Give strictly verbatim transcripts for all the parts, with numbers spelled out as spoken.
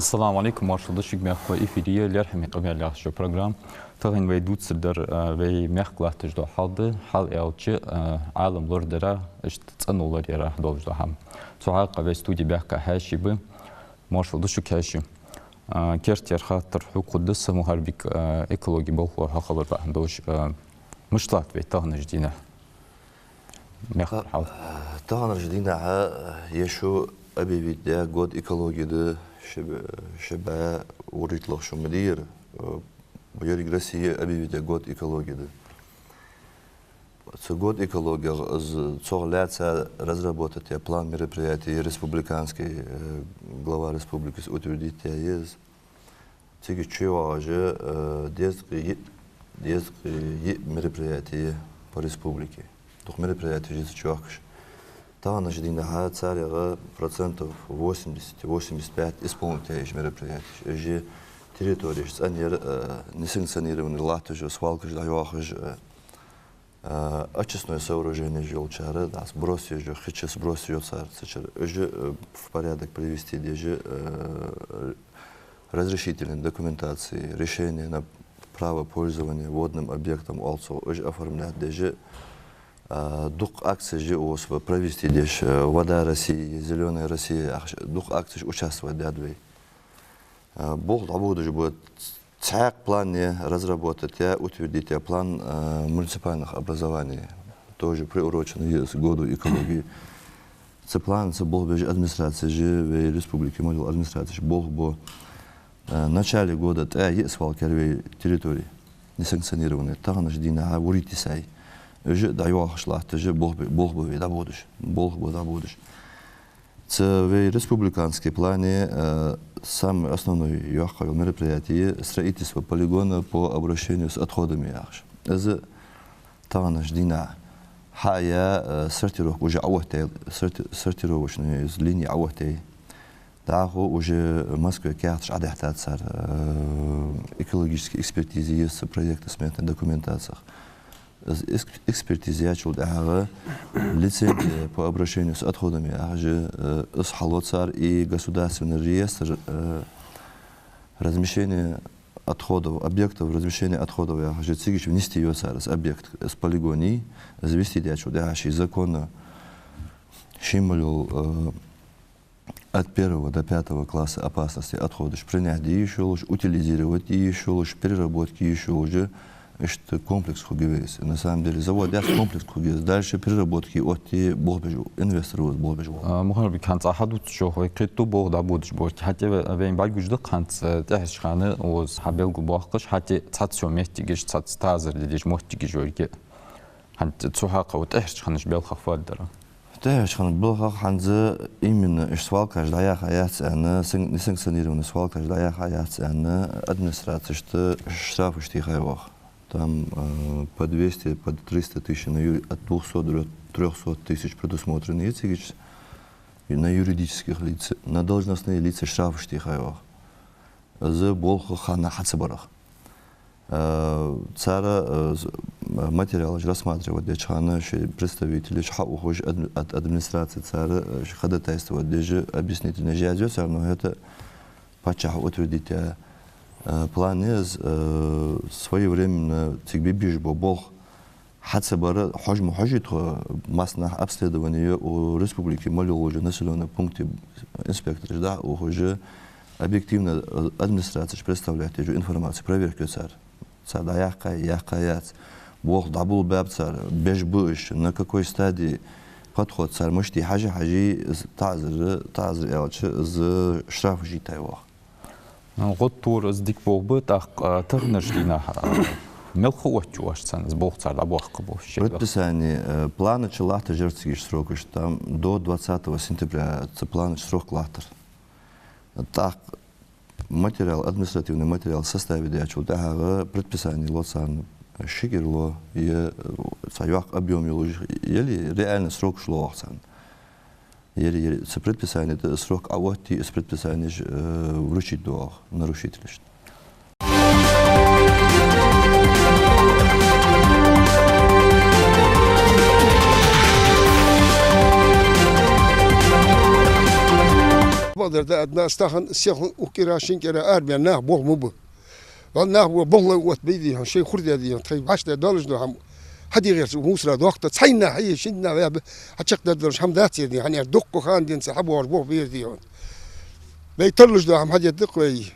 Ассаламу Ӏалайкум, маршал да шуга, мехкахой. Эфире я «Лерхӏаме къамаьл» яхаш йола программа. Тахан вай дувцар дар, а, вай мехка латташ дола хьал да, хьал аьлча, а, Ӏалам лорадара, иштта цӏено лораяра долаш дола хӏама. Цу хьакъехьа вай студе баьхка Хьаьший ба. Маршал да шуга, Хьаьший. А, керттера хаттар хьога хургда са, Мухарбик, а, экологе болхло хьо хилар бахьан долаш, а, мишта латт вай таханарча дийнахьа мехка хьал? Таханарча дийнахьа, а, ер шу объявить даь год экологии да, ши б-, ши бӏаь вурийтталагӏа шу ма дий ер, а, ерригача Россе объявить даь год экологии да. Цу год экологех, из, цох лаьца разработать яь план мероприятий республиканский, э, глава республики утвердить яь я из. Цига чуйоагӏаш я, э, дезткъа йиъ, дезткъа йиъ мероприятие по республике. Дукха мероприятеш я цу чу йоахкаш. Таханарча дийнахьа царех процентов восемьдесят, восемьдесят пять исполнить яь я уж мероприятеш. Уж территореш цӏенъяр, э, несанкционированный латташ я, свалкаш дӏайоахаш, э, а, очистной сооруженеш йолчара, да, сброс еш я, хи чу сброс еш я цар цу чура. Уж, э, в порядок привести деш я, э, разрешительные документации, решение на право пользования водным объектом оал цох, уж оформлять деш я, а, дукха акцеш я укхаза провести деш, э, «Вода России», «Зелёная Россия» яхаш, дукха акцеш участвовать даьд вай. А, болх дӏабодаш ба. Цхьаькха план я разработать яь, утвердить яь план, а, муниципальных образований. Тоже приурочен я из году экологии. Цу планаца болх беш администрацеш, вай республике мел йола администрацеш болх бу. А, в начале года ткъаь йиъ свалка яр вай территории несанкционированные. Таханарча дийнахьа вурийтта йисай. Уж дӏайоахаш латташ я, болх бе-, болх ба вай дӏабодаш. Болх ба дӏабодаш. Цу вай республиканский плане, э, самый основной йоккха йола мероприятие — строительство полигона по обращению с отходами яхаш. Из таханарча дийнахьа хьаяь, э, сортировка уже Ӏооттаяьй, сорти-, сортировочный из линии Ӏооттаяьй. Дӏахо уже Москве каьхаташ Ӏодахьийтад цар, э, экологически экспертиза еза цу проекта сметной документацех. Из экс-, экспертиза яьчул тӏехьагӏа лицензия по обращению с отходами яхаш, э, из хьалу цар и государственный реестр, э, размещения отходов, объектов размещения отходов яхаш, цига чу внести йо цар из объект, из полигон, из внести даьчул тӏехьагӏа ший законно ший мел йола, э, от первого до пятого класса опасности отходов принять де йиш йолаш, утилизировать де йиш йолаш, переработка е йиш йолаш, иштта комплекс хургья вай из. На самом деле, завод яц, комплекс хургья из. Дальше переработка е отте болх беш, инвестор ва из болх беш вола. А, Мухарбик, хӏанз цхьа хӏама дувцачох вай кхетаду болх дӏабодаш болга. ХӀаьта а вайна бӏаргагуш да-кх хӏанз, э, тӏехьарча хана укхаза хьабелгалбоаккхаш, хӏаьта а цхьацца йола моттигаш, цхьацца тазар де дезаш моттигаш йолга. ХӀанз цу хьакъехьа тӏехьарча ханаш белхах фу да? ТӀехьарча хана белхах хӀанз именно уж свалкаш дӀаяха яц аьнна, сан-, несанкционированный свалкаш дӀаяха яц аьнна, администрацешта штрафаш техай оаха. Там, э, по двести, по триста тысяч на юри-, от двухсот до трёхсот тысяч предусмотрено я цига на юридических лиц, на должностные лица штрафаш техай оаха. Из болх хана хьа ца барах. Э, цар, э, з-, материалаш рассматривать деча хана шоай представителаш хьаухаш ад-, ад-, администраци цар, э, шоай ходатайство деш, объяснительни язъю цар, но это паччахьа утвердить яь, э, план я из, э, своевременно цига бе безаш бола болх хьа ца бар, хьожа ма хьожий тхо, массанахьа обследовани я у республики мел йолча населённый пункте инспектораш дӀа а ухаш, объективно, э, администрацеш представлять деча информаци проверка ю цар. Цар дӀаяьккхай, яьккхай яц. Болх дӀаболабаьб цар, беш ба уж, на какой стадии подход цар мишта я хьажа-хьажий, из таӀазар, таӀазар аьлча, из штрафаш йийтай оаха. ГӀод тора из дика болх ба, тӀаккха, а, таханарча дийнахьа, а, мелха оттаю оаш царна из болх цар дӀабоаккхаргболаш? Предписани, э, плана чу латташ яр цига уж срокаш, там до двадцатого сентября цу плана чу срок латтар. ТӀаккха материал, административный материал составить даьчул тӀехьагӀа предписани ло царна, ши кӀира ло, е, э, цхьа йоккха объём йолаш, или реально срокаш ло оаха царна. Ери, ери, цу предписани тӀа срок Ӏооттае, из предписанеш, э, вручить ду оаха нарушителашта. Да, одна стахан, сехан, укх кӀира, шин кӀира арабаьнна нах болх ма бу. Валла нах бо болх лай отта бай дий хьона, шоай хурде дий хьона, тхоай башта долаш да хьона. ХьадийгӀерца мусора дохта, цхьайна хье, шинна ваьб, хьачакхдаргдолаш хӀама дац ер дий хьона, ер дуккха хана денз хьабоагӀаш болх ба ер дий хьона. Вай тарлуш да хӀама хьадедда-кх вай.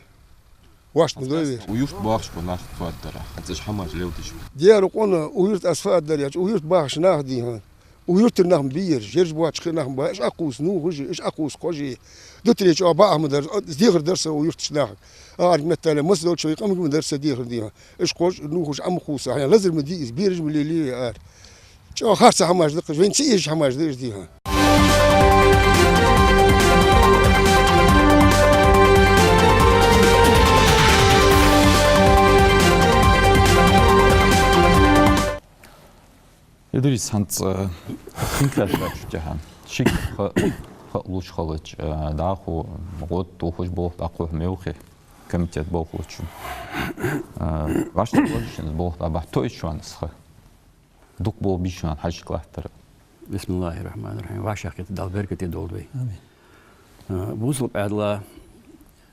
Вошт ма дой вай. Уж юрта бахаш ба нах тхоаддарах, хӀанз уж хӀамаш леладеш ба. Дера къона, уж юрта аз фу аргдар аьлча, уж юрта бахаш нах дий хьона. Уж юртара нах ма бий ераш, ераш боацаш кхы нах ма ба, уж Ӏокхувс нувхаш, уж Ӏокхувс кхожи. Дутаре чӀоагӀа бакъахьа ма дар, дехар дар са уж юртарча нахага. Арг меттале, масса долча вай къамага ма дар са дехар дий хьона. Уж кхож, нувхаш Ӏо ма хувса, хьайна лазар ма дий из, бераш ма лелае ара. ЧӀоагӀа харца хӀамаш да-кх уж, вайна ца эшаш хӀамаш да уж дий хьона. Идрис, хӀанз, э, хинкаш даьчул тӀехьагӀа шийга ха-, хала луш хилча, э, дӀахо гӀод тохаш болх дӀакхухьа мел хи комитета болхлочун. Э, вӀаштӀехьа лазаш шун из болх дӀабахьа тоъий шоана из ха? Дукха болх бий шоана хьажкӀ латтар? بسم الله الرحمن الرحيم. ВӀашагӀкхетар Дала беркате долда вай. Амин. А, бусалба Ӏаьдала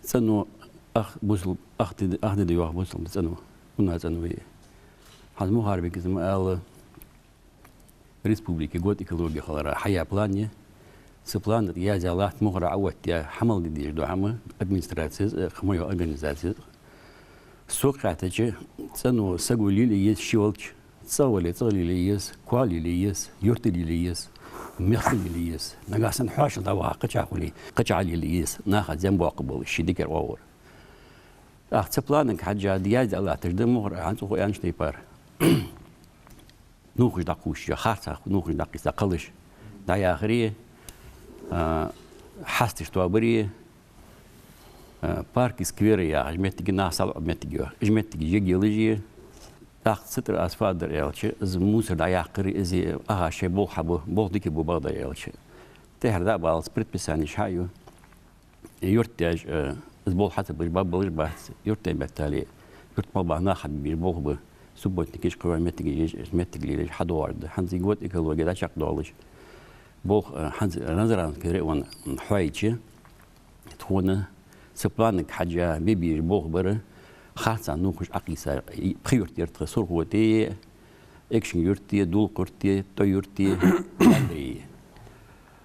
цӀено ах бусалба, ах ди, ах ди да йоах бусалба цӀено. Уна цӀено вай. ХӀанз Мухарбика из ма аьлла, республике год экологии хилара хьаяь план я. Цу плана тӀа яздаь латт мухӀара Ӏооттаяь, хьа мел де дезаш дола хӀама администрацес а, кхы ма йола организацес а. Сога хаьттача, цӀено саго лелае еза ший волча, цӀагӀа вале цӀагӀа лелае еза, коа лелае еза, юрта лелае еза, мехка лелае еза. Нагахьа санна хьоашалгӀа дӀаваха кхычахьа хуле, кхычахьа лелае еза, наха зем боаккхаргболаш, ший дикар оагӀора. ТӀаккха цу планага хьежжа яздаь латташ да мухӀар, хӀанз укхо аьннача тайпара. Нувхаш дӀакхувсаш, харцахьа нувхаш дӀакхийса кхалаш дӀаяхари, а, хьасташ тоабари, а, парки, скверы яхаш моттиг, наха салоӀа моттиг я. Уж моттигаш йигалаши, тӀаккха цу тӀара аз фу аргдар аьлча, из мусор дӀаяккхари, из аха шоай болх хьабу, болх дика бу бакъдар аьлча. ТӀехьара дӀа а баллалца предписанеш хьа а ю. Юртдеш, э, из болх хьа ца беш баб болаш бац. Юртден меттале, юрта мел баха нах хьабе безаш болх ба. Субботникаш, кхыйола моттигаш еш, моттиг лелаеш хьадоагӀаш да. ХӀанз год экологии дӀачакхдоалаш. Болх, э, хӀанз Назрановски район хьоайча, тхона цу планага хьежжа бе безаш болх бар, харцахьа нувхаш Ӏокхийса, и пхи юрт яр тха: Сурхоти, Экажкъонгий-Юрти, Дулх-Юрти, ТӀой-Юрти, Яндари.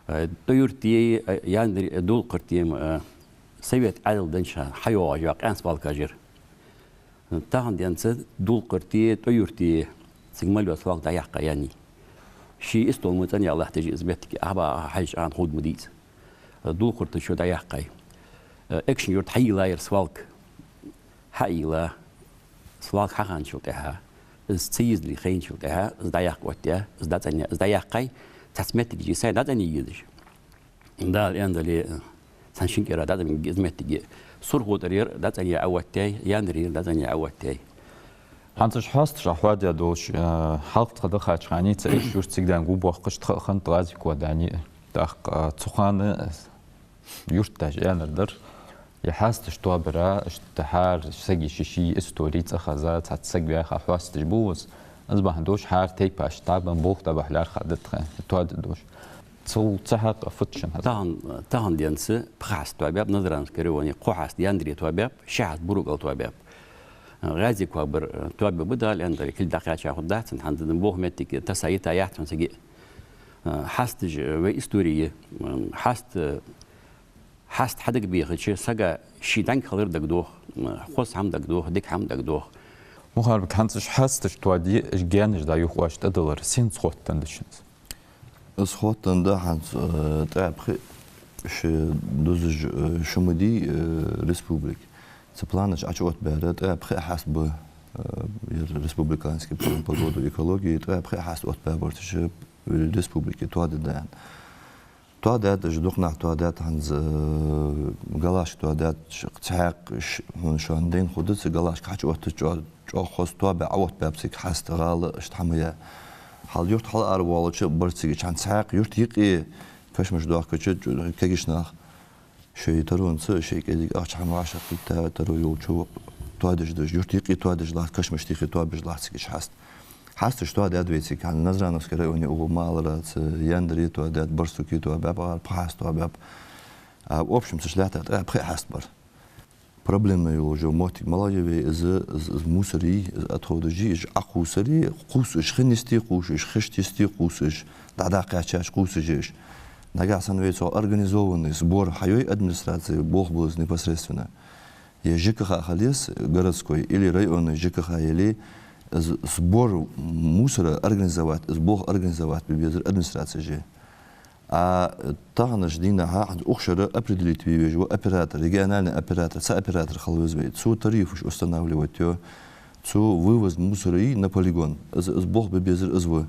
Э, ТӀой-Юрти, э, Яндари, э, Дулх-Юрти, э, совет Ӏаьдал денз хьайоагӀаш йола къаьна свалкаш яр. Тахан денз Дулх-Юрти, ТӀой-Юрти, цига мел йола свалка дӀаяккха яьннай. Ший истол ма цӀенъяь латташ я из моттиг, Ӏоба хьежача Ӏа ховргда ма дий из. Э, Дулх-Юрта чу дӀаяккхай. Э, Экажкъонгий-Юрта хьайийлла яр свалка. Хьайийлла, свалка хьахинначул тӀехьагӀа, из ца йизале хайначул тӀехьагӀа, из дӀаяккха оттаяь, из дӀацӀенъяь, из дӀаяккхай, цхьацца моттигаш я сай дӀацӀенъе езаш. Дала аьннадале, цхьан шин кӀира дӀацӀенъе еза из моттиг. Сурхотера яр дӀацӀенъяь Ӏооттаяьй, Яндарера яр дӀацӀенъяь Ӏооттаяьй. ХӀанз уж хьасташ Ӏа хьоадаь долаш, э, хьалха тха дахача хана ца эш юрт цига даьнна гу боаккхаш тха а хиннад, ГӀази-Коа даьнна а. ТӀаккха, э, цу хана, э, юртдаша аьннар дар, е хьасташ тоабара, иштта хӀара сага ший-ший истори цӀихеза, цхьацца саг ваьха хьоасташ ба уж. Из бахьан долаш хӀара тайпара иштта дӀабенна болх дӀабахьа лаьрхӀа да тха, тоаде долаш. Цул цхьа хьакъ фуд шун хӀанз? Тахан, тахан денз пхи хьаст тоабаьб Назрановски районе, кхо хьаст Яндаре тоабаьб, ши хьаст Бурукъала тоабаьб. ГӀази-Коа бар, э, тоабергба Дала аьннадале, кулг дӀакхаьча хургдац цун, хӀана аьлча болх моттиг таса йита яц цун цига. Э, хьасташ, э, вай истори я. Э, хьаст, э, хьаст хьадагабехача, сага ший дӀанга хилар дагадох, э, хоза хӀама дагадох, дика хӀама дагадох. Мухарбик, хӀанз уж хьасташ тоаде, уж гаьнаш дӀаюхаш тӀадалар сенца хоттаденна да шоана? Из хоттаденна да хӀанз, э, ткъаь пхи шу дузаш, э, шу ма дий, э, республике. Цу плана чу Ӏочуоттабаьр ткъаь пхи хьаст ба, э, ер республиканский план по году экологии, ткъаь пхи хьаст оттабаь бар цу чу республике тоадергда аьнна. Тоадаьд уж, дукха нах тоадаьд хӀанз, э, ГалашкӀа тоадаьд, ш-, цхьаькха ш-, хьона шоана дайна хургда, цу ГалашкӀа хьачуоттадаь чӀо-, чӀоагӀа хоза тоабаь, Ӏооттабаьб цига хьаст, гӀала, иштта хӀама яь. Хьал юрта хьалаара воалача а бар цига, хӀанз цхьаькха юрта юкъе кашамаш доахкача, чу-, кагийча наха шоай таронца, шоай кӀезига ахча хӀама вӀашагӀкхийтта, таро йолча тоадеш да уж, юрта юкъе тоадеш латт, кашамаш тийха тоабеш латт цига уж хьаст. Хьасташ тоадаьд вай цига, хӀанз Назрановски районе укхо ма аллара, цу Яндаре тоадаьд, Барсуке тоабаьб, пхи хьаст тоабаьб. А в общем, цу лаьтта тӀа пхи хьаст бар. Проблема йолаш йола моттиг малагӀа я вай, из, из, из мусор я, из отходаш я, уж Ӏокхувсаре, кхувсаш хин йисте кхувсаш, хишта йисте кхувсаш, дӀадаккха кхаьчача кхувсаш я уж. Нагахьа санна вай цох организованный сбор хьайой администраци, болх бу из непосредственно. Е ЖКХ хила еза городской или районный ЖКХ яле, из сбор мусора организовать, из болх организовать бе безар администраци я. А таханарча дийнахьа хӀанз укх шера определить ве везаш ва оператор, региональный оператор, цхьа оператор хила веза вай. Цо тарифаш устанавливать йо, цо вывоз мусора на полигон. Из, из болх бе безар из ва.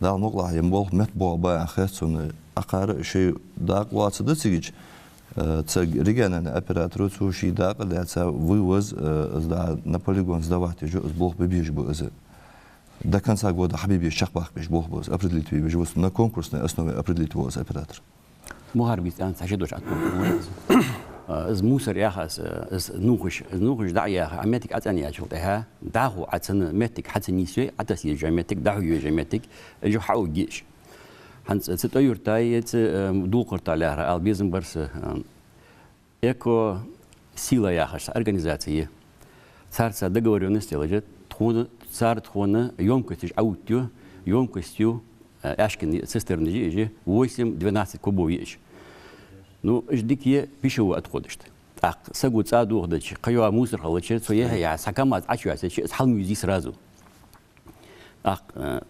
Дала мукъалахь, ер болх метта боагӀа ба аьнна хет сона, акхар шоай дакъа лоаца да цига, э, цу региональный операторо цо ший дакъа даьца вывоз, э, из да на полигон сдавать еш, из болх бе безаш ба из. До конца года хьабе безаш, чакхбаккха безаш болх ба из, определить ве везаш ва, на конкурсной основе определить вола из оператор. Мухарбик, цхьа ши дош Ӏа тхона хьона. Э, из мусор яхаш, э, из нувхаш, из нувхаш дӀа а яьха, а моттиг Ӏа цӀенъяьчул тӀехьагӀа, дӀахо Ӏа цун моттиг хьа ца нийсве, Ӏа тасъеш йола моттиг, дӀахьо еш йола моттиг, уж хьаугаш. ХӀанз цу ТӀой-Юртаи, цу, э, Дулхарта лаьрхӀа ала безам бар са, э, «Экосила» яхаш цхьа организаци я. Царца договорённость йолаш я, тхона, цар тхона ёмкосташ Ӏоуттаю, ёмкосташ, э, аьшкан цистернаш я уж, восемь-двенадцать кубов я уж. Ну, уж дика я пищевой отходашта. ТӀаккха саго цӀа дохадича, кхыйола мусор хилча, цо яхе яхь, цхьа КамАЗ Ӏочуйоацача, из хьалма юзий сразу. ТӀаккха, э,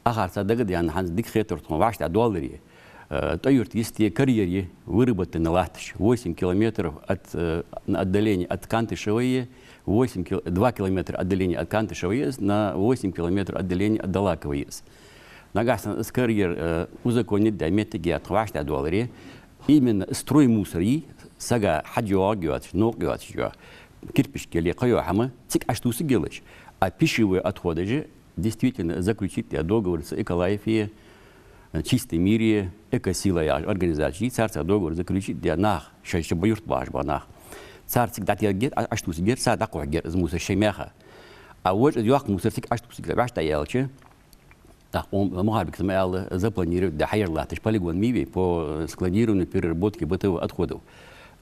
акхарца дагадеана, хӀанз дика хетар тхона, вӀаштӀехьадоаларе, э, ТӀой-Юрта йисте карьер я, выработанный латташ, восемь километров от, э, на отдаление от Кантышева я, восемь кил-, два километра отдаление от Кантышева я из, на восемь километров отдаление от Долакова я из. Нагахьа санна из карьер, э, узаконить даь моттиг я тха вӀаштӀехьадоаларе, именно строй мусор я, сага хьадж йоагӀа йоацаш, новкъа йоацаш йола кирпишк яле, кхыйола хӀама цига Ӏочутувсаргйолаш. А пищевой отходаш, действительно, заключить даь договор цу Эколайфи, э, «Чистый мир», «Экосила» яхаш организаци, царца договор заключить даь нах, шоай шоай ба юрта бахаш ба нах. Цар цига дӀатергья, а, Ӏочутувсаргья, цар дӀакхухьаргья из мусор шоай мехка. А вож из йоккха мусор цига Ӏочутувсаргйолаш вӀаштӀехьаяьлча, тӀаккха Мухарбика ма аьлла, запланировать даь хьаяр латташ полигон ма йий вай по складированию, переработке бытовых отходов.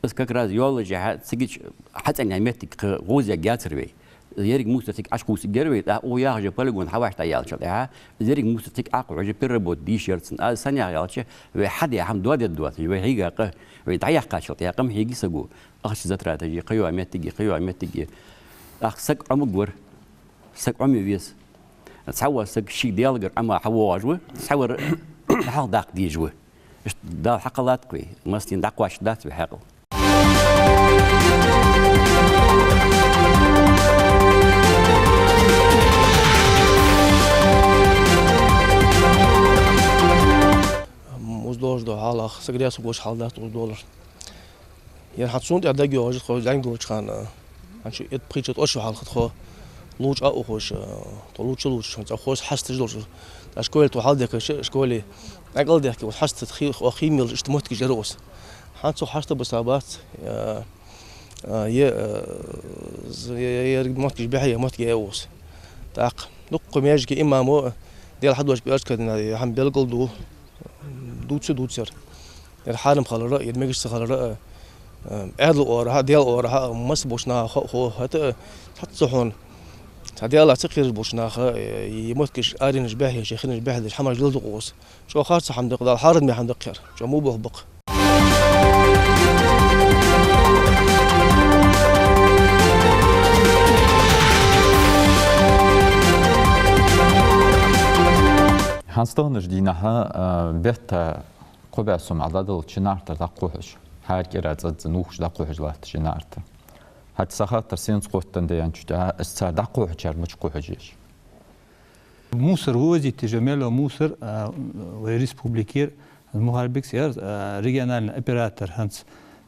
Из как раз йоллашехь, цига хьацӀенъяь моттиг кхы гӀозъергьяцар вай. Еррига мусор цига Ӏочукхувсаргьяр вай, тӀаккха укх яхача полигон хьавӀаштӀехьаяьлчул тӀехьагӀа, из еррига мусор цига Ӏокхухьаш, переработать де йиш яр цун. Аз санна яхаш аьлча, вай хьадаь хӀама доадергдоацаш, вай хьийга къа, вай дӀаяьккхачул тӀехьагӀа къам хьийга саго. Ахча затраташ я, кхыйола моттиг я, кхыйола моттиг я. ТӀаккха саг Ӏомагвар, саг Ӏома веза. Цхьавола саг ший Даьлагара Ӏома хьавоагӀаш ва, цхьавар хьалхадаккха дезаш ва. Иштта Дала хьакхеллад-кх вай, массанена дӀакхоачаргдац вай хьаькъал. М, уздолаш дола хьал, саг раьза хургволаш хьал дац уздолар. Ер хӀанз сона тӀа дагайоагӀаш да тхо зӀамига долча хана, хӀанз шу итт-пхийтта шу тӀа ош хьалха тхо лувча а ухаш, тхо лувча а лувчаш, хӀанз цхьа хоза хьаста долаш. ТӀаккха школе тхо хьалдехкача, школе дӀакӀалдехке, вот хьаста хи-, хи-, химиялаш иштта моттигаш яр укхаза. ХӀанз цу хьаста баса бац, э, э, е, э, з-, е, е, е моттигаш бӀехъяь моттиг я укхаза. ТӀаккха дукха маьждига имамо, Даьла хьадоагӀача пӀаьраска дийнахьа хӀама белгалду. Дувца, дувцар. Ер хьарам хилар а, ер мегаш ца хилар а, э, Ӏаьдала оагӀорахьа, Даьла оагӀорахьа, масса болча наха хо-, хо-, хӀаьта а, цхьацца хьона. Цхьа Даьлах ца кхераш болча наха, э, е моттигаш аренаш бӀехъеш, е хинаш бӀехъеш, хӀамаш леладу укхаза. ЧӀоагӀа харц хӀама да-кх, Дала хьарам хӀама да-кх ер. ЧӀоагӀа мугӀ ба-кх. ХӀанз таханарча дийнахьа, а, бетта кхо бӀаь сом Ӏа дӀадалча, ши наӀарга дӀакхухьаш, хӀара кӀира цӀадза нувхаш дӀакхухьаш латташ ши наӀарга. ХӀаьта са хаттар сенца хоттаденна да аьнначул тӀехьагӀа, из цар дӀакхухьачар мича кхухьаш я уж? Мусор вывозить еш, мел йола мусор, а, вай республикера, Мухарбикас яр, а, региональный оператор хӀанз,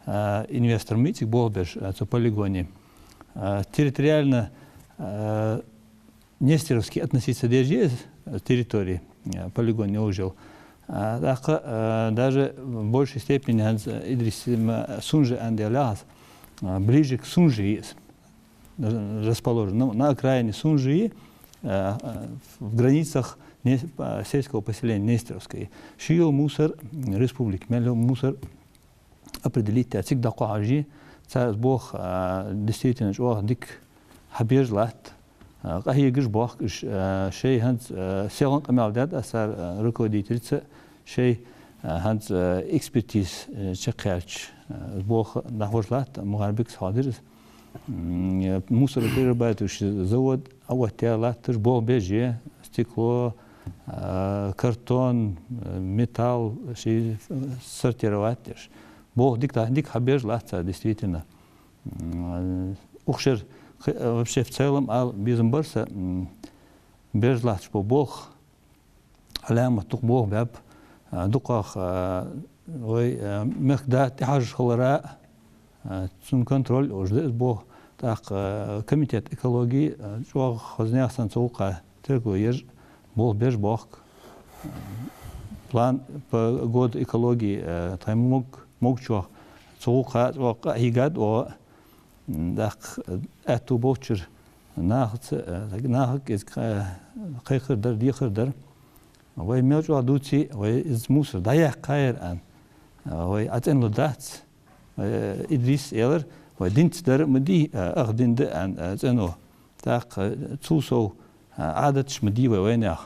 а, инвестор ма йий цига болх беш, а, цу полигоне. А, территориально, а, Нестеровски относиться деш я из, а, территори, а, полигон йолаш йола. А, тӀаккха, а, даже в большей степени хӀанз, а, Идрис ма Сунжа аьнна дале а, а, ближе к Сунже я из расположен. Ну, на окраине Сунжи, э, э, в границах не-, э, сельского поселения Нестеровское. Ший йола мусор, м, республика, мел йола мусор, определить даь, цига дӀакхухьаш, цар из болх, а, действительно чӀоагӀа дика хьабеш латт, а, къахьегаш боахк уж, а, шоай хӀанз, а, селхан къамаьл даьд аз цар, а, руководительца, шоай, а, хӀанз, а, экспертиза, а, чакхъяьлча, а, из болх дӀахьош латт, Мухарбикас хьоадир из. М, мусороперерабатывающий завод, а, вот я латташ болх беш я, стекло, а, картон, а, металл, ши сортировать деш. Болх дика, дика хьабеш латт цар, действительно. М, укх шера, хи-, вообще, в целом, ала безам бар са, м, беш латташ бола болх, Ӏаламат дукха болх баьб, а, дукхагӀа, а, вай, а, мехкда тӀехьажа хилара, а, цун контроль ош да из болх. ТӀаккха, а, комитет экологии, а, чӀоагӀа хоза наьха санна цу гӀулакха теркал еш, болх беш боахк. А, план по году экологии, а, тхай мог-, могачох цу гӀулакха чӀоагӀа къахьийгад оаха. М, тӀаккха, э, аьттув болчара нахаца, э, нахага из, э, кхайкхар дар, дехар дар. Вай мел чӀоагӀа дувце, вай из мусор дӀаяккхаяр аьнна, э, вай Ӏа цӀенлу дац. Э, Идрис аьлар, вай динца дар ма дий, э, ах дин да аьнна, э, цӀено. ТӀаккха, э, цул сов, э, Ӏадаташ ма дий вай вайнаьха.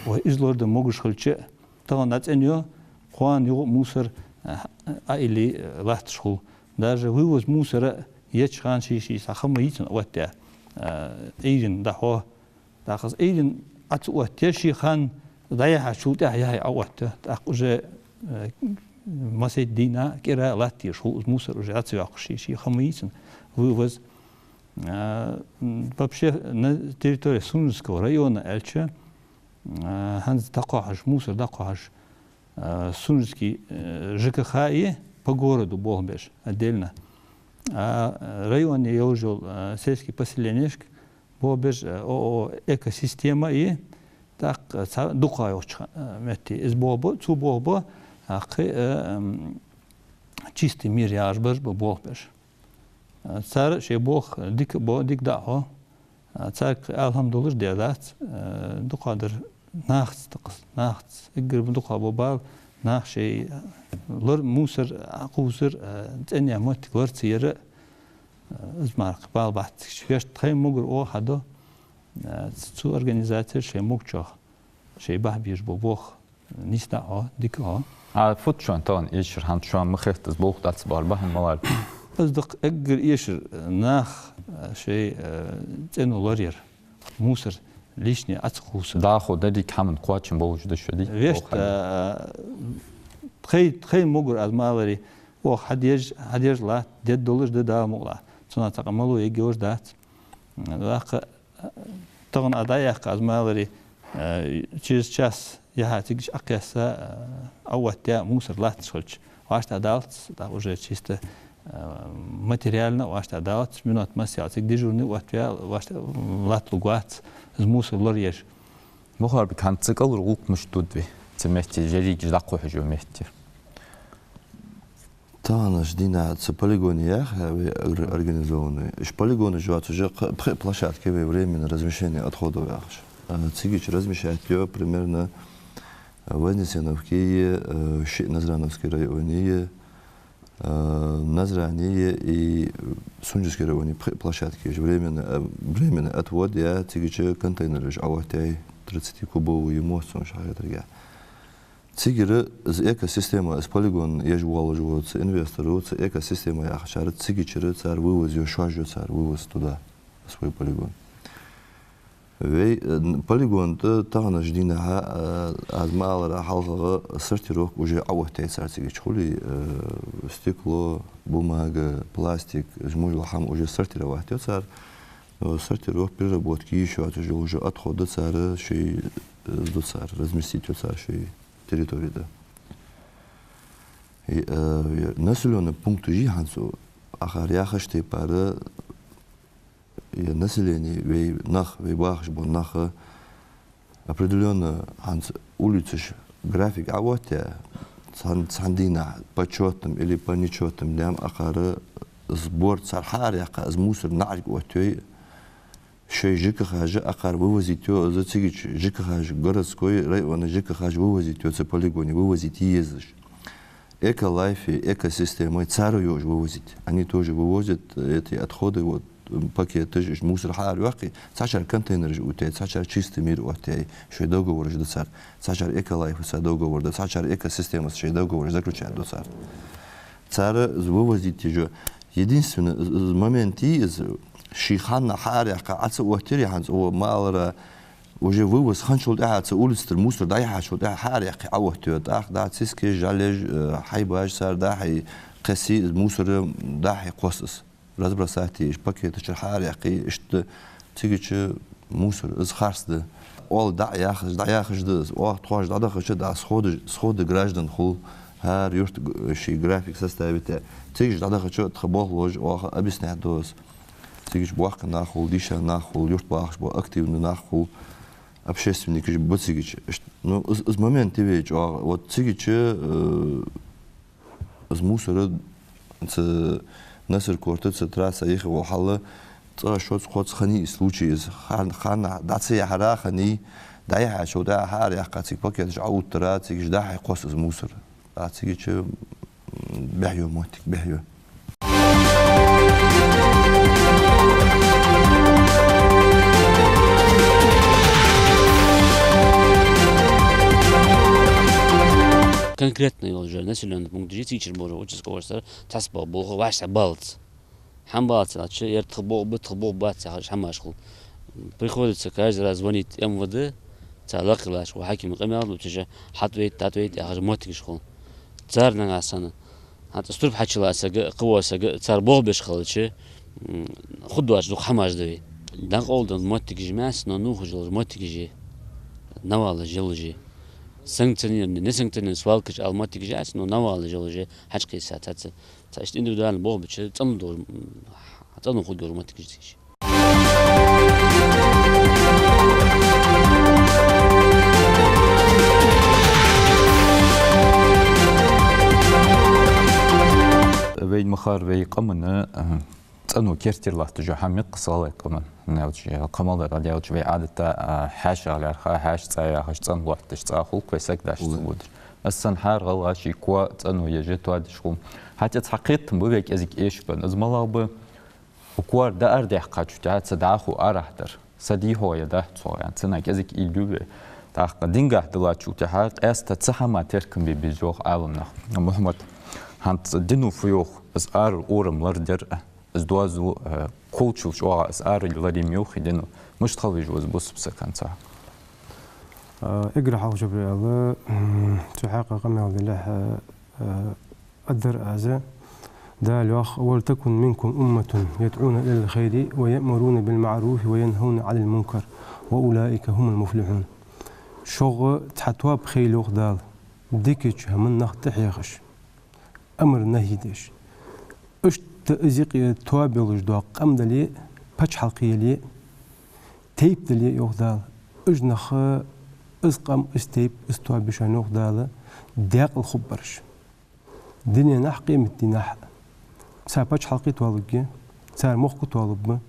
Вай из лораде могаш хилча, тахан дӀацӀенъю, кхоана юха мусор, а, а, или, а, латташ хул. Даже вывоз мусора еча хана ший-ший сахьа ма йийцан оттаяь, а, Ӏуйрийна дӀахьо. ТӀаккха из Ӏуйрийна Ӏа ца оттаяь, ший хана дӀаяхьачул тӀехьа яхье Ӏа оттаяь. ТӀаккха уже, а, массайтта дийнахьа кӀира латташ хул из мусор, уже Ӏа ца йоаккхаш ший-ший хӀама йийцан вывоз. А, м, вообще на территории Сунженского района аьлча, а, хӀанз дӀакхухьаш, мусор дӀакхухьаш, а, Сунженский, э, ЖКХ я по городу болх беш отдельно. А, э, районе йолаш йола, а, сельский поселенешка болх беш, а, ООО «Экосистема» я, тӀаккха цхьа дукха йолча, а, метте из болх ба, цу болх ба, а, кхы, а, м, «Чистый мир» яхаш бараш ба болх беш. Цар шоай болх дика бо, дика дӀахьо. Царга алхьамдулиллахӀ де дац, дукхагӀдар нахаца такхас, нахаца. Эггара дукха бо бала, нах шоай лор-, мусор кхувсар, цӀенъяь моттиг лорацаяр, из мара бала бац цига. Вешта тхай могар оаха хьадо, цу организацера шоай могачох шоай бахьа беш бо болх. Нийса да хьо, дика хьо. А фуд шоана тахан эшар, хӀанз шоана ма хетта из болх дӀа ца бахар бахьан ма лард? Из дакъа эггара эшар, нах, а, шоай, а, цӀено лораяр. Мусор лишний Ӏа ца кхувсар. ДӀахо деррига хӀаман кхоачам болаш да шо, дий? Вешта, болх хьадер. А, тхай, тхай могар аз ма аларе, оаха хьадеш, хьадеш латт, дергдолаш да Дала мукъалахь. Цунах цхьаккха мало ергйолаш дац. ТӀаккха тахан Ӏа дӀаяьккха, аз ма аларе, э, через час яхьа цига Ӏокхесса, э, Ӏооттаяь мусор латташ хилча, вӀаштӀехьадалац, тӀаккха уже чисто, э, материально вӀаштӀехьадалац, минот массехк цига дежурный оттаваь, вӀаштӀехьа латталургвац из мусор лораеш. Мухарбик, хӀанз цу кӀалхара гӀулакх мишта дувц вай, цу метте, ерригаш дӀакхухьаш йола метте? Таханарча дийнахьа цу полигоне яхар вай ор-, организованный. Уж полигонаш йоацаш я кхы-, пхи площадке вай временное размещение отходов яхаш. А, цигача размещать йо примерно, а, Вознесеновке, а, шиъ Назрановский районе, а, Назране и Сунженский районе пхи площадке уж временный, а, временный отвод я, цигача контейнераш Ӏооттаяьй, тридцатикубовые, моссон шахьетарга. Цигара из экосистема, из полигон еш воаллаш вола цу инвестора, цу «Экосистема» яхачар, цигачара цар вывоз йо, шоаш йо цар вывоз туда, свой полигон. Вай, э, полигон тӀа таханарча дийнахьа, э, аз ма алара, хьалхагӀа сортировка уже Ӏооттаяьй цар цигача. Хулий, э, стекло, бумага, пластик, жмужла хӀама уже сортировать йо цар. Но сортировка, переработка йиш йоацаш йола уже отход да цар, шоай, э, ду цар, разместить йо цар шоай территори тӀа. И, э, населённый пункт уже хӀанз цу, акхар яхача тайпара, э, население, вай нах, вай бахаш бола нах, определённо хӀанз улицаш график Ӏооттаяь, цхьан, цхьан дийнахьа по чётным или по нечётным дням акхар сбор цар хьаараяьккха, из мусор наӀарга оттайой, шоай ЖКХ-ш акхар вывозить йо, из цигача ЖКХ-ш, городской, районный ЖКХ-ш вывозить йо, цу полигоне вывозить е езаш. Эколайфи, экосистемой цар йоах вывозить. Они тоже вывозят эти отходы, вот, м, пакеташ, иш мусор хьаара йоаккхе, цхьачар контейнераш оттаяьй, цхьачар чистый мир оттаяьй, шоай договораш да цар. Цхьачар Эколайфаца договор да, цхьачар экосистемаца шоай договораш заключать ду цар. Цар из вывозить йоах. Единственное, из, из момент йий из, ший хьанна хьаара яьккха Ӏа ца оттайир хӀанз, о, ма аллара, уже вывоз хинначул тӀехьагӀа, цу улица тӀара мусор дӀаяхьачул тӀехьагӀа хьаара яьккхе Ӏа оттаю, тӀаккха дӀа циски, жалеш, э, хьайбаш цар дӀа-хьа кхеси, мусор дӀа-хьа кхосс из. Разбросать е, иш пакеташ чура хьаара яьккхе, иштта цига чу мусор, из харц да. Оал дӀа а яхаш, дӀаяхаш да из. Оаха тхоаш дӀадахача, дӀа сходы, сходы граждан хул, хӀара юрта г-, ший график составить е. Цига чу дӀадахача, тха болхлоша оаха объяснять ду из. Цига чу боккха нах хул, дийша нах хул, юртбахаш бола активни нах хул, общественникаш ба цига чу. Ишт-, ну, из, из момент йий вай чӀоагӀа. Вот цига чу, э, из мусор, цу Наьсар-Корта, цу трасса юхе вола хьал, цкъа-шозза-кхозза хиннай из случай, из хан-, ханна дӀа ца яхьара хиннай, дӀаяхьачул тӀехьагӀа хьаара яьккха цига пакеташ Ӏоувттара, цига чу дӀа-хьа кхосс из мусор. ТӀаккха цига чу, м, бӀехъю моттиг, бӀехъю. Конкретно йолча населённый пункт дижи цийчар божа участковый сар тасбал болх ваш са балц. ХӀама балц аьлча, ер тха болх ба, тха болх бац яхаш хӀамаш хул. Приходится каждый раз звонить МВД, цар лакхе латтача хьакима къамаьл дувцаш, хьатӀавайта, тӀатӀавайта яхаш моттигаш хул. Цар нагахь санна, хӀанз из турба хьачулла саг, кхывола саг, цар болх беш хилча, м, хургдоацаш дукха хӀамаш да вай. ДӀакъовла моттигаш ма яц, но нувхаш йолаш моттигаш я, навалаш йолаш я. Санкционированный, несанкционированный свалкаш ала моттигаш яц, но навалаш йолаш я, хьачукхийса цаца. Цхьа иштта индивидуально болх бича цӀена долаш, м, цӀена хургдолаш моттигаш я из. Вайна ма харра, вай къаман, а, цӀено керттера латташ йола хӀама я-кх из гӀалгӀай къаман. ХӀана аьлча, кхы мел дар аьлча, вай Ӏадата, а, хьаьша лаьрхӀа, хьаьша цӀа яхаш цӀена латташ, цӀа хул-кх вай саг даш ца водаш. Из санна хӀара гӀалгӀа ший коа цӀено еш тоадеш хул. ХӀаьта цхьа кхетам ба вай кӀезига эшабенна. Из малагӀа ба? Укх коара дӀаарадаьккхачул тӀехьагӀа цу дӀахо арахьа дар. Са дий-хьогӀ е дац-хьогӀ, яьнна, цунах кӀезига уйла ю вай. ТӀаккха дингахьа диллачул тӀехьагӀа къаьстта цу хӀаман теркам бе беза йоах Ӏаламнаха. Мухьаммад, хӀанз дино фу йоах, из арара урам лардар, из доазув, э, кхоллачул чӀоагӀа из арара ларъе ма йоахий дино. Мишта хила веза из бусалба саг хӀанз? Э, эггара хьалха, Жабраил, м, цу хьакъехьа къамаьл далехьа, э, аргдар аз. Дала йоах: «ولتكن منكم أمة يدعون إلى الخير ويأمرون بالمعروف وينهون عن المنكر وأولئك هم المفلحون». Шугара цхьа тоаба хийла, йоах Дала, дикача хӀаман нах тӀахьехаш, амр-нахьи деш. Иштта из юкъе тоаба йолаш дола къам дале а, паччахьалкхе яле а, тайпа дале а, йоах Дала, уж нах, из къам, из тайпа, из тоаба я шоана, йоах Дала, даькъала хургбараш. Дуненахьа, къематдийнахьа цар паччахьалкхе а тоалургья, цар мохк а тоалургба,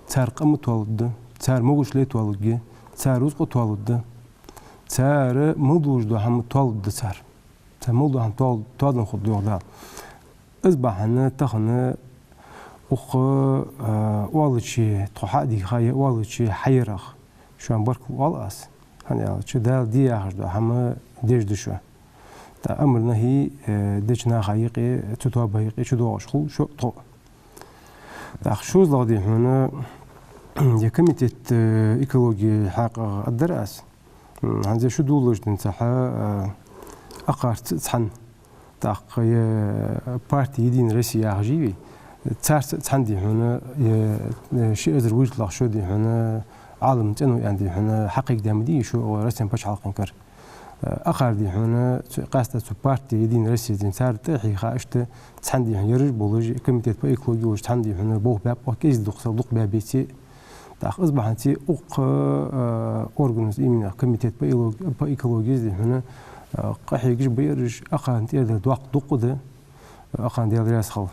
цар къам а тоалургда, цар могаш-лай а тоалургья, цар рузкъа а тоалургда, цар мел долаш дола хӀама тоалургда цар. Цар мел дола хӀама тоал-, тоаденна хургда, йоах Дала. Из бахьан тахан укх, а, оалаче тхо хьа а дийха, е оалаче хьаярах шоана баркал оал аз. ХӀана аьлча, Дала де яхаш дола хӀама деш да шо. ТӀаккха амр-нахьи, э, деча наха юкъе, цу тоабаша юкъе чудоагӀаш хул шо а, тхо а. ТӀаккха шозлагӀа, дий хьона, е комитет, э, экологи хьакъехьа аргдар аз. М, хӀанз шу дуллаш дин цхьа, э, акхарца цхьана. ТӀаккха е партия «Единая Россия» яхаш я вай. Царца цхьана, дий хьона, е, е, ши эзар вуйтталагӀа шу, дий хьона, Ӏалам цӀено яьнна, дий хьона, хьакхайкадаь ма дий шо Россе паччахьалкхен кара. Акхар, дий хьона, цу, къаьстта цу партия «Единая Россия» дин цар тӀа а хьийха, иштта цхьана, дий хьона, ераш болаш, комитет по экологии волаш цхьана, дий хьона, болх баьб, оаха кӀезига дукха саг дукха баьбеце. ТӀаккха из бахьанца укх, э, органаца, именно комитет по эло-, по экологии, дий хьона, э, къахьегаш ба ераш, акхарна тӀера дар доккха дукха да, акхарна Даьла раьза хилва.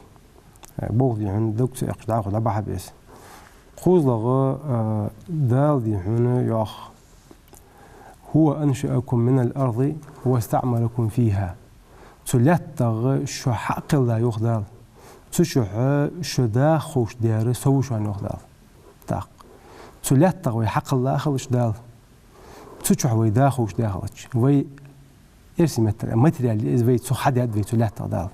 Э, болх, дий хьона, дог ца эккхаш дӀахо дӀабахьа беза. КхозлагӀа, э, Дала, дий хьона, йоах: «هو أنشأكم من الأرض واستعمركم فيها». Цу лаьттах шо хьакхелла, йоах Дала. Цу чухь шо даха ховш дар со ва шоана, йоах Дала. ТӀаккха цу лаьттах вай хьакхелла хилча, Дала, цу чухь вай даха ховш дар хилча, вай, эрсий меттала, материал я из, вай цу хьадаьд вай цу лаьттах, Дала.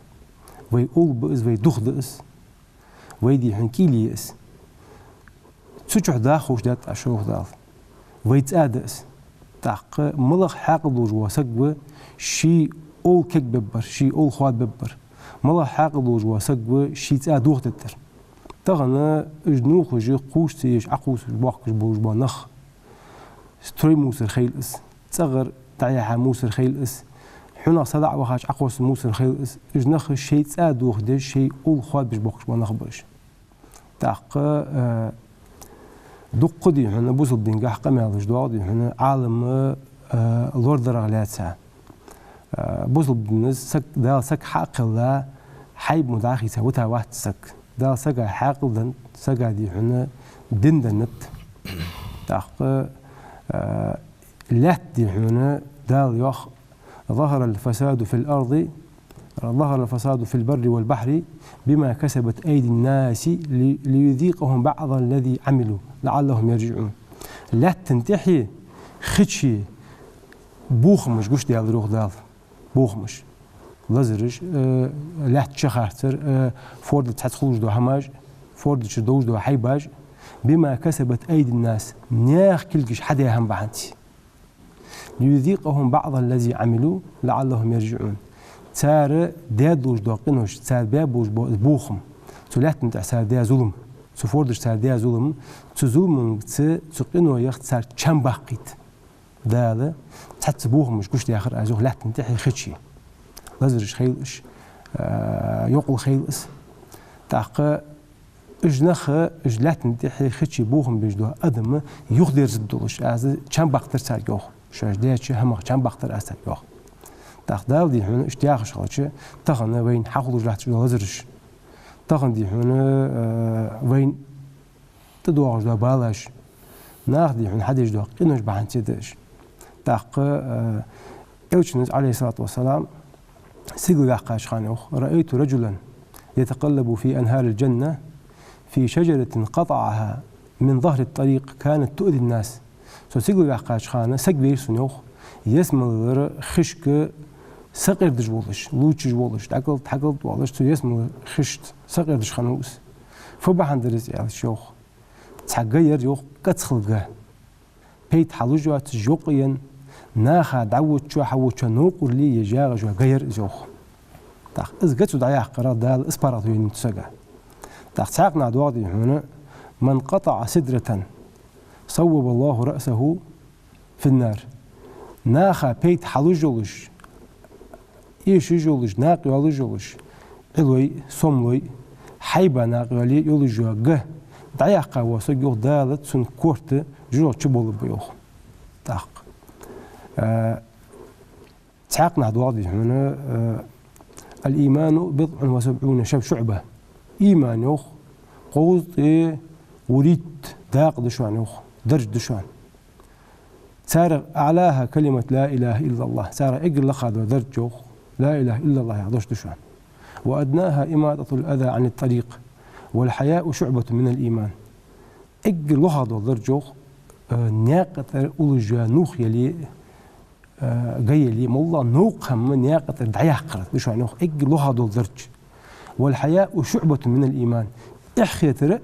Вай овла ба из, вай дух да из, вай, дий хьона, кӀийле я из. Цу чухь даха ховш даьд Ӏа шо, йоах Дала. Вай цӀа да из. ТӀаккха малагӀа хьаькъал долаш вола саг ва ший овла кегбергбар, ший овла хоадабергбар? МалагӀа хьаькъал долаш вола саг ва ший цӀа дохадергдар? Тахан уж нувхаш кхувш ца еш, Ӏокхувсаш, боахкаш болаш бола нах, строй мусор хийла из, цӀагӀара дӀаяхьа мусор хийла из, хьунагӀа садаӀа вахача Ӏокхосса мусор хийла из, уж нах шоай цӀа дохадеш, шоай овла хоадабеш боахкаш бола нах ба уж. ТӀаккха, э, дукха, дий хьона, бусалба дингахь къамаьлаш доагӀа, дий хьона, Ӏалам, э, лорадарах лаьца. Э, бусалба динах саг, Дала саг хьакхелла, хьайба мо дӀахийца вита вац саг. Дала сага хьаькъал деннад, сага, дий хьона, дин деннад. ТӀаккха, э, лаьтта, дий хьона, Дала йоах: «ظهر الفساد في الأرض، ظهر الفساد في البر والبحر بما كسبت أيدي الناس لي-، ليذيقهم بعض الذي عملوا لعلهم يرجعون». Лаьтта тӀехьеи хи чуи бохамаш гуш даьлар, йоах Дала. Бохамаш. Лазараш, э, лаьтта чу харцар, э, форда цхьацца хулаш дола хӀамаш, форда чу долаш дола хьайбаш, «بما كسبت أيدي الناس», наьха кулгаш хьадаь хӀама бахьанца. «ليذيقهم بعض الذي عملوا لعلهم يرجعون». Цар даь долаш дола къинош, цар баь болаш бола бохам, цу лаьтта тӀа цар даь зулам, цу фордаша цар даь зулам, цу зуламаца, цу къинойх цар чам баккхийта Дала цхьацца бохамаш гуш даьхар Аз, йоах, лаьтта тӀехьеи хи чуи. Лазараш хийла уж, а, йокъал хийла из. ТӀаккха уж нах, уж лаьтта тӀехьеи хи чуи бохам беш дола адам юхадерзаргдолаш, Аз чам баккхийтар царга, йоах. Шоаш даьча хӀамах чам баккхийтар Аз царга, йоах. ТӀаккха Дала, дий хьона, иштта яхаш хилча, тахан вайна хьахулаш латташ дола лазараш, тахан, дий хьона, э, вайна тӀадоагӀаш дола балаш, наха, дий хьона, хьадеш дола къинош бахьанца да уж. ТӀаккха, э, Элчано, عليه الصلاة والسلام, сигала ваьккхача хана йоах: «رأيت رجلا يتقلب في أنهار الجنة في شجرة قطعها من ظهر الطريق كانت تؤذي الناس». Со сигала ваьккхача хана саг вайра сона, йоах, ялсмалера хишка сакъердаш волаш, лувчаш волаш, дӀакӀалт-хьакӀалт волаш, цу ялсмалера хишта сакъердаш хиннав из. Фу бахьан дар из аьлча, йоах, цхьа га яр, йоах, кӀацхала га. Пайда хьалуш йоацаш, йокъаенна, наха дӀаводачоа, хьаводачоа новкъарле еш ягӀаш йола га яр из, йоах. ТӀаккха из га цо дӀаяьккхарах Дала из паргӀато еннай цу сага. ТӀаккха цхьаькханахьа доагӀа, дий хьона: «من قطع سدرة صوب الله رأسه في النار». Наха пайда хьалуш йолаш, эшаш йолаш, накъайоалаш йолаш, Ӏилой, сомлой, хьайба накъайоале йолаш йола га дӀаяьккха вола саг, йоах, Дала цун корта жожагӀате чуболларгба, йоах. ТӀаккха, э, цхьаькханахьа доагӀа, дий хьона, э: «الإيمان بضع وسبعون شعبة». Иман, йоах, кхузткъеи вурийтта дакъа да шоана, йоах, дарж да шоана. Царех: «أعلاها كلمة لا إله إلا الله». Царех эггара лакха дола дарж, йоах, «لا إله إلا الله» яха дош да шоана. «وأدناها إماطة الأذى عن الطريق. والحياء شعبة من الإيمان». Эггара лоха дола дарж, йоах, э, наькъа тӀара уллаш йола нух яле, э, га яле, моллагӀа новкъа хӀама наькъа тӀара дӀаяьккхар да шоана, йоах, эггара лоха дола дарж. «والحياء شعبة من الإيمان». Эхь хетар,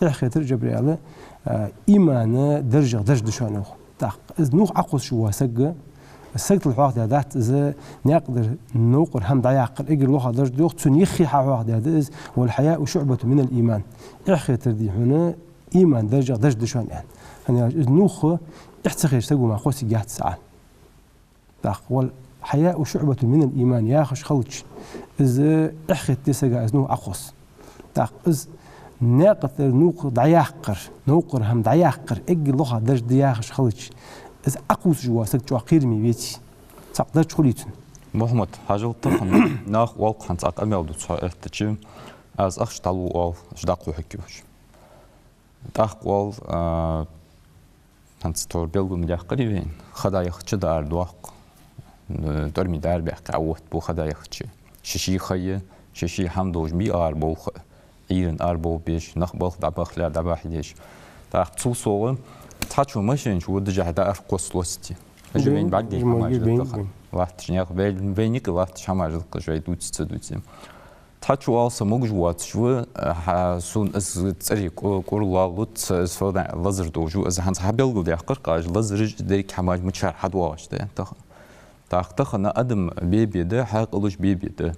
эхь хетар, Джабраил, э, имана даржех дарж да шоана, йоах. ТӀаккха из нух Ӏокхоссаш вола саг, саготал хьоахадаь дац из, наькъа тӀара новкъара хӀама дӀаяккхар эггара лоха дарж да, йоах, цунна юххе хьахьоахадаь да из: «والحياء شعبة من الإيمان». Эхь хетар, дий хьона, имана даржех дарж да шоана, аьнна. ХӀана аьлча из нух эхь ца хеташ саго мара кхоссаргьяц цхьа а. ТӀаккха: «والحياء شعبة من الإيمان» яхаш хилча, из эхь хетаде сага из нух Ӏокхосс. ТӀаккха из наькъа тӀара нух дӀаяккхар, новкъара хӀама дӀаяккхар эггара лоха дарж да яхаш хилча, из Ӏокхувсаш вола саг чӀоагӀа кхераме веций? Цхьаккха дарж хулий цун? Мухьаммад-Хьажал, тахан наха оал-кх хьона цхьа къамаьл да цхьа эттачи, аз ахча дӀалу оал, уж дӀакхухь хӀама йолаш. ТӀаккха оал, а, хӀанз тхьовра белгал ма даьккхарий вайна, ха дӀаяхача даар доаккх. ТӀормий дар баьккхе, а вот бу хада яхача. Ши-ши ха я, ши-ши хӀама долаш бий арабовла. Ӏуйрийна арабовла безаш, нах балха дӀабахале дӀабахьа дезаш. ТӀаккха цул совгӀа цхьачо машен чу ва дижахьа дӀааркхосс лости. Уж вайна бӀаргадайна хӀамаш да тахан. Латташ наьха вай, вайна юкъе латташ хӀамаш да-кх уж, вай дувце ца дувце. Цхьачо оал, са могаш воацаш ва, хьа, сона из цӀерий кӀу-, кӀур лаллуц, из фадан лазар долаш ва, из хӀанз хьабелгалдаьккхар-кх аз, лазараш, деррига хӀамаш мичара хьадоагӀаш да тахан. ТӀаккха тахан адам бе-бе да, хьаькъалаш бе-бе да.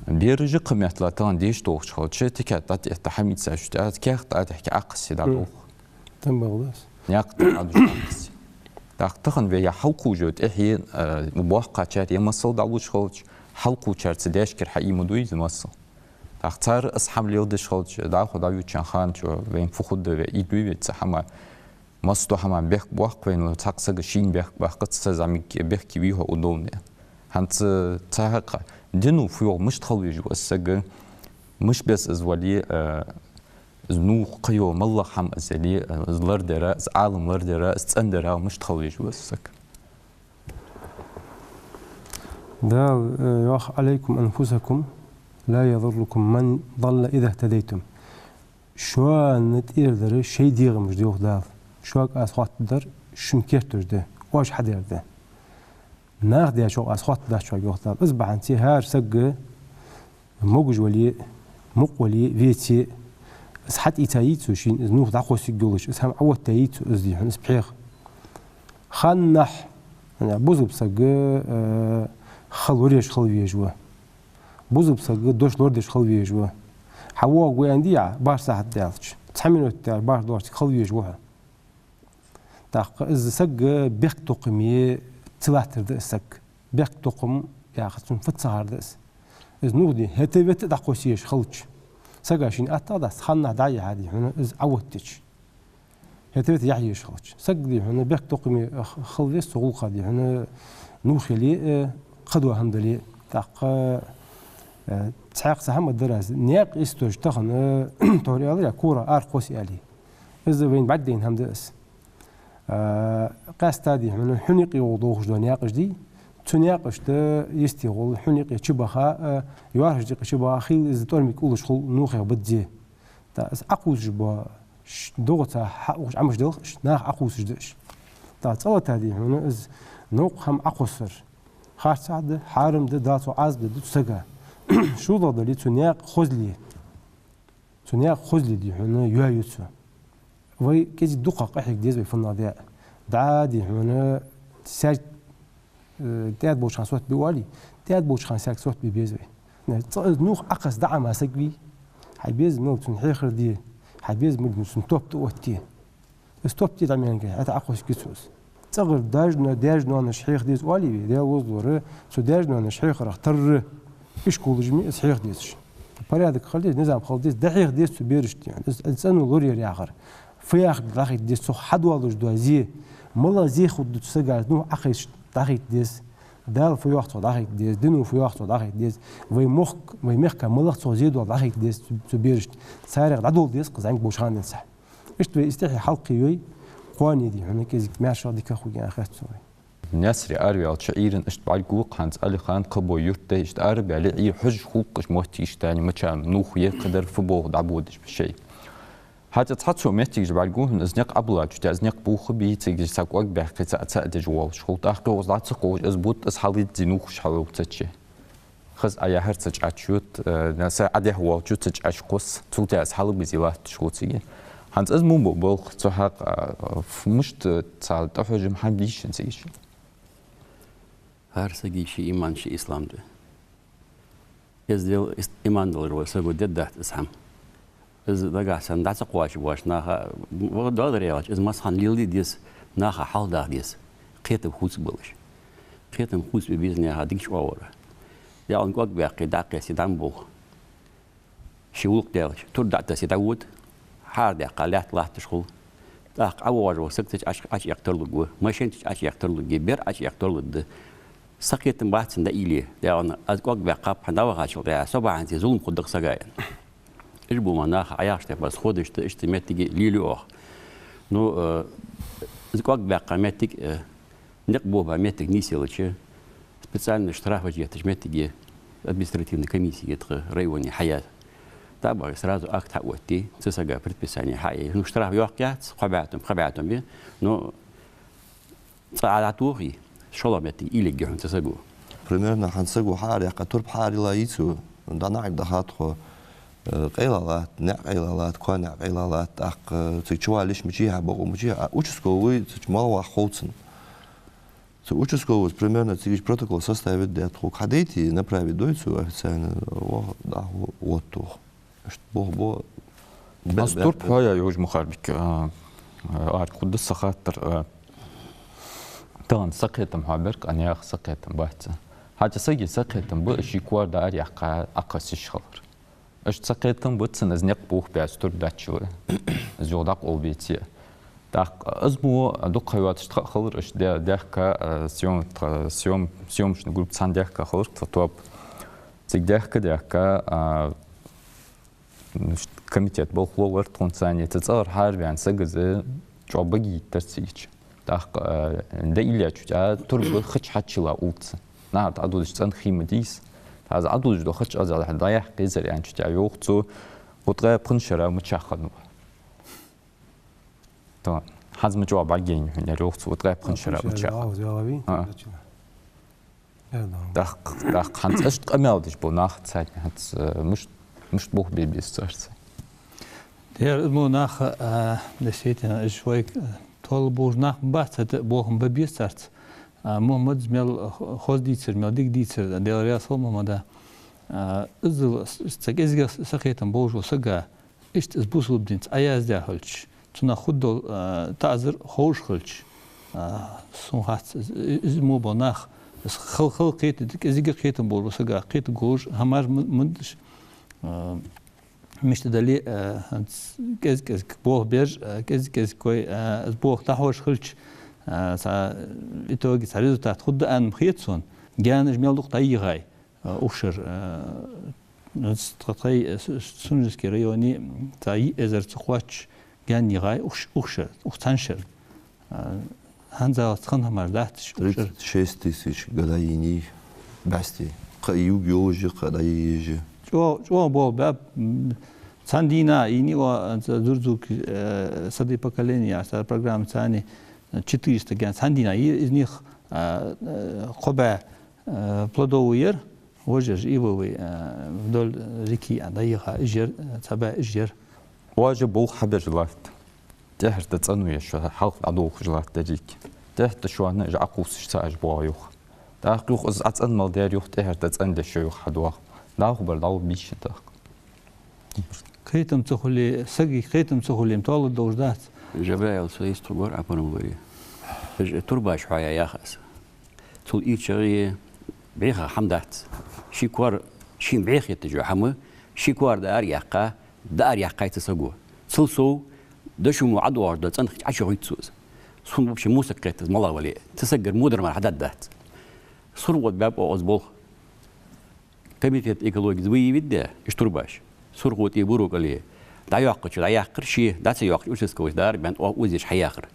Бераш кхы меттала тахан деш долхаш хилча, тика тӀатӀаэтта хӀама ийца шуьта, каьхат тӀатӀехьа Ӏокхессе дӀадолх. Там баглас. Наькъа тӀа Ӏодуш Ӏокхессе. ТӀаккха тахан вай я хьалкхувш тӀехье, э, боккхачар е масал дӀалуш хилча, хьалкхувчар цу даьшкара хьаийма дуй из масал. ТӀаккха цар из хӀама леладеш хилча, дӀахо дӀавиччан хана чу вайна фу хургда вай, и дуй вай цу хӀама. Масто хӀама бехк боаккх вайна, цхьаккха сага шийна бехк баккхац, цу зӀамига бехке вий хьо удовне. ХӀанз цу хьакъехьа, дино фу йоах, мишта хила везаш ва из саг, мишта беза из вале, э, из нувхаш кхыйола моллагӀа хӀама из яле, э, из лардар, из Ӏалам лардар, из цӀендар мишта хила везаш ва из саг. Дала, э, йоах: «عليكم أنفسكم لا يضركم من ضل إذا اهتديتم». Шоана тӀера дар шоай дегӀамаш да, йоах Дала. Шуга аз хоаттадар шун керттера да, оаш хьадер да. Наха дечох аз хоаттадац шуга, йоах Дала. Из бахьанца хӀара саг могаш вале, мукъа вале, веце, из хьатӀаийца йий цо шийна, из нувхаш дӀахоссаргйолаш, из хӀама Ӏооттаяй цо, из дий хьона, из пхьегӀа. Ханнахьа, бусалба саг, э, хала лораеш хила везаш ва. Бусалба саг дош лорадеш хила везаш ва. ХьавоагӀаргва аьнна дий Ӏа, бархӀ сахьат даьлча, цхьа минот даьлча бархӀ долча хила везаш ва хьо. ТӀаккха из саг бехктокхаме ца латтар да из саг. Бехктокхам яхар цун фу ца хар да из. Из нувхаш дий, хӀета-вета дӀакхосса езаш хилча. Сага шийна аттагӀа дац, ханнахьа дӀа а яхьа дий хьона, из Ӏооттадича. ХӀета-вета яхьа езаш хилча. Саг дий хьона бехктокхаме х-, хила веза цу гӀулакха дий хьона, нувхаш яле, э, кхыдола хӀама дале. ТӀаккха, э, цхьаькха цхьа хӀама дар аз. Наькъа истожа тахан, э, тхьовра аьлар, кора аракхосс аьле. Из вайна бӀаргадайна хӀама да из. Э, къаьстта дий хьона, хьунакъе гӀолла дохаш дола наькъаш дий. Цу наькъашта йисте гӀолла хьунакъе чубаха, э, йоархӀаш дикъе чубаха, хила из тӀормиг уллаш хул нувхех бадзе. ТӀаккха из Ӏокхувсаш бола ш-, догӀаца хьаухаш Ӏамаш делхаш, наха Ӏокхувсаш да уж. ТӀаккха цӀа лата дий хьона из новкъа хӀама Ӏокхоссар. Харцахьа да, хьарам да, Дала цох Ӏазап дергда цу сага. ШоллагӀа дале, цу наькъа хозал е. Цу наькъа хозал е дий хьона, йоаю цо. Вай кӀезига дукхагӀа къахьега деза вай фуннагӀа даь. ДӀа дий хьона, саьрг э, тӀаьда болча хана сотбе оалий, тӀаьда болча хана саьрг сотбе беза вай. Э, цӀа из нувхаш Ӏокхесса дӀаӀама саг вий, хьай безам мел цунна хьехар де, хьай безам мел цунна топ тӀаотте. Из топ тӀа дӀа меанга, хӀаьта Ӏокхоссаргья цо из. ЦӀагӀара даьш-но-, даьш-ноанаш хьеха деза оалий вай, Даьла возалора, цу даьш-ноанаш хьехарах тарра, ишколаш ма йий из хьеха дезаш. Порядок хила деза, низам хила деза, дӀахьеха деза цу берашта. Из, из цӀено лораяр яхар. Фу яхар дӀахайта деза, цох хьадоалаш дола зе. МалагӀа зе хургда цу сага, из нувхаш Ӏокхайсача дӀахайта деза. Дала фу йоах цох дӀахайта деза, дино фу йоах цох дӀахайта деза. Вай мохк, вай мехка малагӀа цох зе дола дӀахайта деза цу, цу берашта. Царех дӀадовла деза-кх из зӀамига болча хана денз. Иштта вай из тӀехье хьалкхийой, кхоане дий хьона кӀезига маьрша дика хургья аьнна хет сона вай. Наьсаре араваьлча Ӏуйрийна иштта бӀаргагу-кх хӀанз Ӏалихан, кхыбола юрт да, иштта арабаьле Ӏуйра хьожаш хул-кх уж моттигаш тахан, мича нувхаш я, кхыдар фу болх дӀабодаш ба шоай. ХӀаьта цхьацца моттигаш бӀаргагу хьона, из никъ Ӏобиллача, из никъ буха бий, цига цхьа кӀоаг баьккхе, цаӀ-цаӀ деш воалаш хул. ТӀаккха укхаза дӀацакхувш, из бутт, из хьалдизза нувхаш хьалвоаллаш ца чи. Хаза Ӏа яхьар ца чӀача ют, э, са Ӏадехьа воаллача ца чӀача кхосс, цул тӀехьа из хьалабизе латташ хул цига. ХӀанз из мо бо балха цу хьакъехьа, э, ф-, мишта цхьа тӀахьожам хӀама дийшан цига ший? ХӀара сага ший иман, ший ислам да. Из дел ис-, иман долаш вола саго дергдац из хӀама. Из дагахь санна дӀа ца кхоачаш боаца наха, м-, м-, доадар яьлча, из массахана леладе деза, наха хьалхадаха деза. Кхетам хувцабелаш. Кхетам хувцабе беза наха дикача оагӀорахьа. Даьла кӀоаг баьккхе, дӀакхессе дӀа ма болх. Ший гӀулакх даьлча, тур дӀатессе дӀавода, хьарадаккха лаьтта латташ хул. ТӀаккха ӀовоагӀаш вола саг цу чу Ӏоч-, Ӏочуяккха тарлургва, машен цу чу Ӏочуяккха тарлургья, бер Ӏочуяккха тарлургда. Са кхетам бац цунна дӀаийле, даьгӀана, аз кӀоаг баьккхаб хьона дӀавахачул тӀехьагӀа, со бахьанца зулам хургда-кх сага, аьнна. Уж ба ма наха Ӏояхаш тайпара сходаш да, иштта моттиг лелаю оаха. Ну, э, из кӀоаг баьккха моттиг, э, никъ бохабаь моттиг нийсъелча, специально штрафаш етташ моттиге административни комисси я тха районе хьаяь. ТӀаккха сразу акт хьаоттаю, цу сага предписани хьаяь. Ну, штраф йоккха яц, кхо бӀаь тум, кхо бӀаь тум я, но цкъа Ӏа дӀатохе, шоллагӀа моттиг уйла йергья хьона цу саго. Примерно хӀанз саго хьаараяккха, турба хьаарайилла йицу, дӀа наӀарга даха тхо, э, къайла латт, наӀ къайла латт, коа наӀ къайла латт, тӀаккха, э, цига чуваллаш мичахьа бокъо мичахьа, а участковый цу чу мел вах хов цунна. Цу участковыйс примерно цига протокол составить даь тхога хьадайта, направить дой цо официально, во, дӀахо оттох. Иштта бохабу. Аз турба хьоаяь, Южмухарбик, а, а, ара хургда са хаттар, а, тахан са кхетам хьоабаьр-кх, а наьха са кхетам бац. ХӀаьта сага са кхетам ба, ший коа дӀаараяьккха Ӏокхоссаш хилар. Иштта са кхетам ба цунна, из никъ бохабаь, из турба дӀачуйилла, из юха дӀакъовла беце. ТӀаккха из мо дукха ха йоацаш тха а хилар, иштта де-, даьхка, а, съём-, тха съём-, съёмочни группа цхьана даьхка хилар, тха тоба. Цига даьхка, даьхка, а, комитета болхло вар тхона цхьана, цу цӀагӀара хьаарабаьнна саг из чӀоагӀа баге йиттар цига. ТӀаккха, а, дӀаиллача, а, турба хи чу хьачуйилла уллаш. Нахага Ӏододаш цӀена хий ма дий из. ТӀаккха из Ӏододаш дола хи чу, из дӀаяхьа езар аьннача, йоах цо, укх ткъаь пхи шера мичахьа хиннав. То, хӀанз ма чӀоагӀа бӀаргаяйнай хьона, йоах цо, укх ткъаь пхи шера мичахьа. ТӀаккха, тӀаккха хӀанз иштта къамаьл деш бола нах царна хӀанз, э, мишт-, мишта бохабе беза царца? Дера, из мо нах, а, действительно, уж вай, э, тоалургболаш нах ма бац, хӀаьта бохам бе беза царца. А, Мухьмада мел хо-, хоза дийцар, мел дика дийцар, Даьла раьза хилва Мухьмада. А, иззал с-, с-, цхьа кӀезига са кхетам болаш вола саг, иштта из бусалба динца Ӏояздаь хилча, цунах хургдола, а, таӀазар ховш хилча, а, сона хац, из, из мо бола нах, из хала, хала кхета-, кӀезига кхетам болаш вола сага кхетаргволаш хӀамаш ма-, ма деш, а, мишта дале, а, хӀанз кӀез-кӀезига болх беш, а, кӀез-кӀезига вай, а, из болх дӀахьош хилча, а, цхьа итоге цхьа результат хургда аьнна ма хет сона. Гаьнаш мел дукха дӀайийгӀай, а, укх шера, а, тха-, тхай, а, С-, Сунженски районе цхьа йиъ эзар ца кхоачаш гаьна йийгӀай укх ш-, укх шера, укх цхьан шера. А, хӀанзалца хинна хӀамаш дац уж укх шера. Тридцать шесть тысяч гада йийнай бӀаьсти. Кхы юг йолаш я, кхы дӀайийжа. ЧӀо-, чӀоагӀа болх баьб, м, цхьан дийнахьа йийнай оаха, а, «Дзурдзук», э, «Сады поколения», цар программа цани, э, четыреста гаьна цхьан дийнахьа йийнай, из них, а, э, кхо бӀаь, э, плодовый яр, вож яр ивовый, э, вдоль реки, а, дӀайийгӀа, уж яр, э, цхьа бӀаь уж яр. Вож болх хьабеш латт. ТӀехьарча цӀенна я шо, хьалха дӀадолхаш латт деррига. ТӀехьарча шоана уж Ӏокхувсаш ца Ӏеш боагӀа юха. ТӀаккха юха из Ӏа цӀена мел даьр юха тӀехьарча цӀендеш шо юха хьадоагӀа. ДӀахо бар дӀалургбий шоана тӀаккха? Кхетам ца хуле, сага кхетам ца хуле, тоалургдолаш дац. Джабраил, со йист хургвар Ӏа пурам варе. Уж турбаш хьоаяь яхаш. Цул ийрчагӀа бӀеха хӀама дац. Ший коа шийна бӀеха хеташ йола хӀама, ший коа дӀаараяьккха, дӀаараяьккхай цу саго. Цул сов, дошо мо ӀодоагӀаш дола цӀена хи чу ӀочугӀуьйту цо из. Сона вообще мусак кхет из мала вале. Цу сагагара мо дар мара хьадаргдац. СурхотӀа баьб оаха из болх. Комитет экологии выявить даь уж турбаш. СурхотӀе, Бурукъале. ДӀайоаккхача дӀаяьккхар ше, дӀа ца йоаккхача участковыйс дӀаарабаьнна оаха озадеш хьаяхар.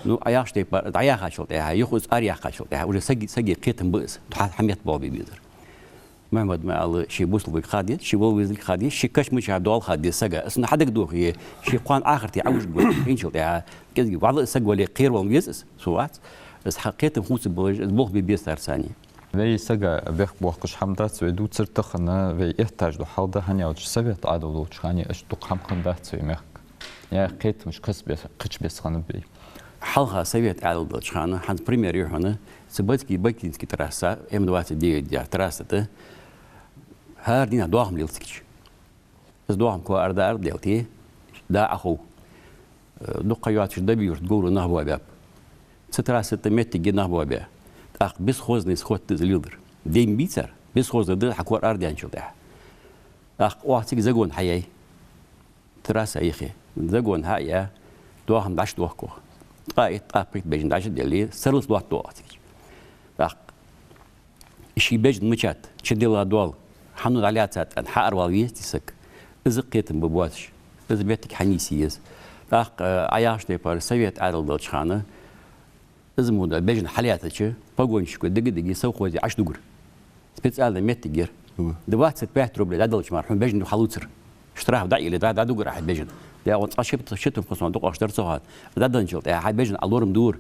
Ну, Ӏа яхача тайпара, дӀаяхачул тӀехьагӀа, юха из араяьккхачул тӀехьагӀа, уже сага, сага кхетам ба из, хьа-, хьа метта болх бе безар. Мухьмада ма аьлла, ше бусалба ха деза, ше вала везалга ха деза, ше каша мичахьа доал ха деза сага. Из сона хьадагадохе, ше кхоана ахарте Ӏовужаргва хинначул тӀехьагӀа, кӀезига вӀалла а саг вале, кхеравала веза из, со вац. Из хьа кхетам хувцаргболаш, из болх бе беза царца цхьана. Вай сага бехк боаккхаш хӀама дац, вай дувцар тахан, вай эттаж ду хьал да, хӀана аьлча Совет Ӏадал долча хана иштта дукха хӀама хиннадац вай мехка. Наьха кхетамаш кхаьча бес-, кхаьча бесса хиннаб вай. Хьалха Совет Ӏадал долча хана, хӀанз пример я хьона, цу Бакинский, Бакинский трасса, М двадцать девять яха трасса тӀа, хӀара дийнахьа доахам лел цига. Из доахам коа ара да ара делте, да Ӏохов. Э, дукха ха йоацаш Дабий-Юрта говра нах боабаьб. Цу трасса тӀа моттиге нах боабаь. ТӀаккха бесхознай сход да из леладер. Дем бийцар, бесхознай да хьа коа арадаьнначул тӀехьагӀа. ТӀаккха оаха цига загон хьаяьй. Трасса юхе. Загон хьаяь, доахам дӀачудохк оаха. Ткъаь итт, ткъаь пхийтта бежан дӀачуделле, сарралца лоаттаду оаха цига. ТӀаккха ший бежан мичад, чудилла доал, хьан дӀалаьцад аьнна, хьааравала веза-кх саг. Из кхетам ба боацаш, из моттиг хьанийсъе еза. ТӀаккха, э, Ӏа яхача тайпара Совет Ӏадал долча хана, Из мо да, бежан хьалъяьттача, погонщико дага-дага совхозе Ӏаш дугар. Специальни моттиг яр. Хм. Двадцать пять рублей дӀаделча мара хьона бежан хьалуцар. Штраф дӀаэли, дӀа-, дӀадугар ахьа бежан. Дагон цкъа ши-, ши тумпа хӀусам дукъаш дар цу хана. ДӀаденначул тӀехьагӀа бежан Ӏа лорам дора.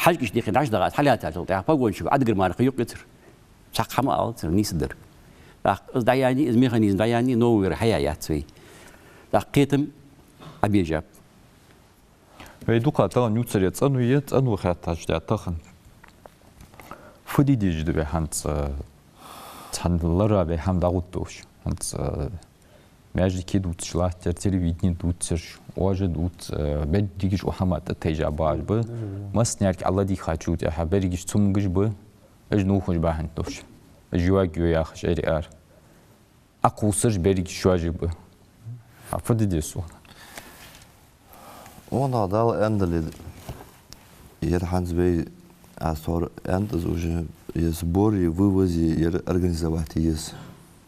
ХьажкӀаш дихи дӀаш дагӀа, хьалъяьттачул тӀехьагӀа погонщико Ӏа дагар мара кхы юкъ йицар. Цхьаккха хӀама алацар, нийса дар. ТӀаккха из дӀаяьннай, из механизм дӀаяьннай, новый вера хьаяь яц вай. ТӀаккха кхетам Ӏобежаб. Вай дукха тахан ювцар я цӀено я, цӀено хаьттача тӀа тахан. Фу де дезаш да вай хӀанз, э, цхьан лара вай хӀама дӀагӀоргдолаш? ХӀанз, э, маьждиге дувцаш латтар, телевидене дувцараш, оаш дувц, э, берригаш укх хӀаман тӀатайжа багӀаш ба. Массане а ладийгӀачул тӀехьагӀа берригаш цамогаш ба. Уж нувхаш бахьан долаш. Уж йоагайо яхаш, эр-ара. Ӏокхувсараш берригаш шоаш ба. А фу де деза сона? Укханах Дала аьннадале, ер хӀанз вай, аз тхьовра аьннад из уже, ер сбор, ер вывоз, ер организовать еза.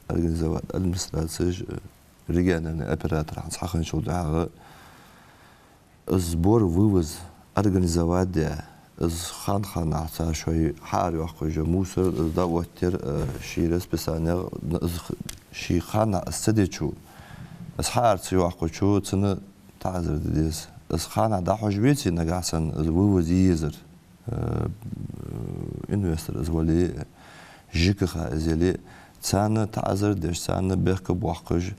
Организовать администрацеш, региональни оператор хӀанз хьахинначул тӀехьагӀа. Из сбор, вывоз организовать даь, из хан-ханнахьа цар шоай хьаарайоаккхаш йола мусор, из дӀаоттаяр, э, ший расписанегӀа, из х-, ший ханнахьа из ца дечо, из хьаара ца йоаккхачо, цунна таӀазар де деза. Из ханнахьа дӀахьош веце, нагахьа санна из вывоз е езар, э, инвестор из вале, ЖКХ из яле, царна таӀазар деш, царна бехк боаккхаш,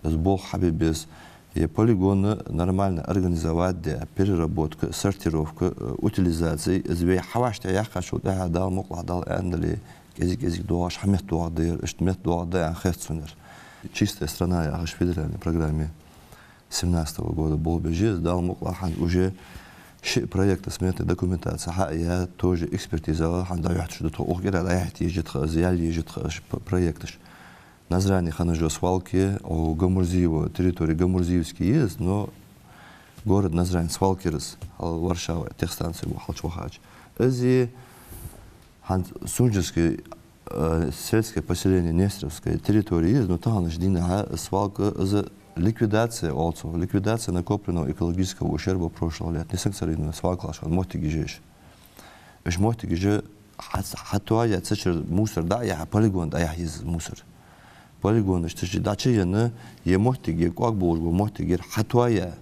из болх хьабе беза. Ер полигон нормально организовать даь, переработка, сортировка, э, утилизаци, из вай хьавӀашта яьккхачул тӀехьагӀа, Дала мукъалахь, Дала аьннадале, кӀезиг-кӀезига доагӀаш хьа метта доагӀаргда ер, иштта метта доагӀаргда аьнна хет сона ер. «Чистая страна» яхаш федеральни программе семнадцатого года болх беш я из, Дала мукъалахь, хӀанз уже ши проекта сметни документаци хьа а яь, тоже экспертиза а, хӀанз дӀахьош да тхо, укх кӀира дӀахьош я тха из, яла еза тха из п-, проекташ. Назране хинна йола свалка, у Гамурзиева, территори Гамурзиевски я из, но город Назрань свалка яр из, хьал Варшава техстанци бу хьалчувахача. Из я хӀанз Сунженски, э, сельское поселение Нестеровская территори я из, но таханарча дийнахьа свалка из ликвидация оал цох, ликвидация накопленного экологического ущерба прошлого лета. Несанкционированни свалкаш хинна моттигаш я уж. Уж моттигаш хьа-, хьатоаяь, цу чура мусор дӀаяхьа, полигон дӀаяхьа еза мусор. Полигонаш цу чу дӀачуенна, ер моттиг, ер кӀоаг болаш бола моттиг, ер хьатоаяь,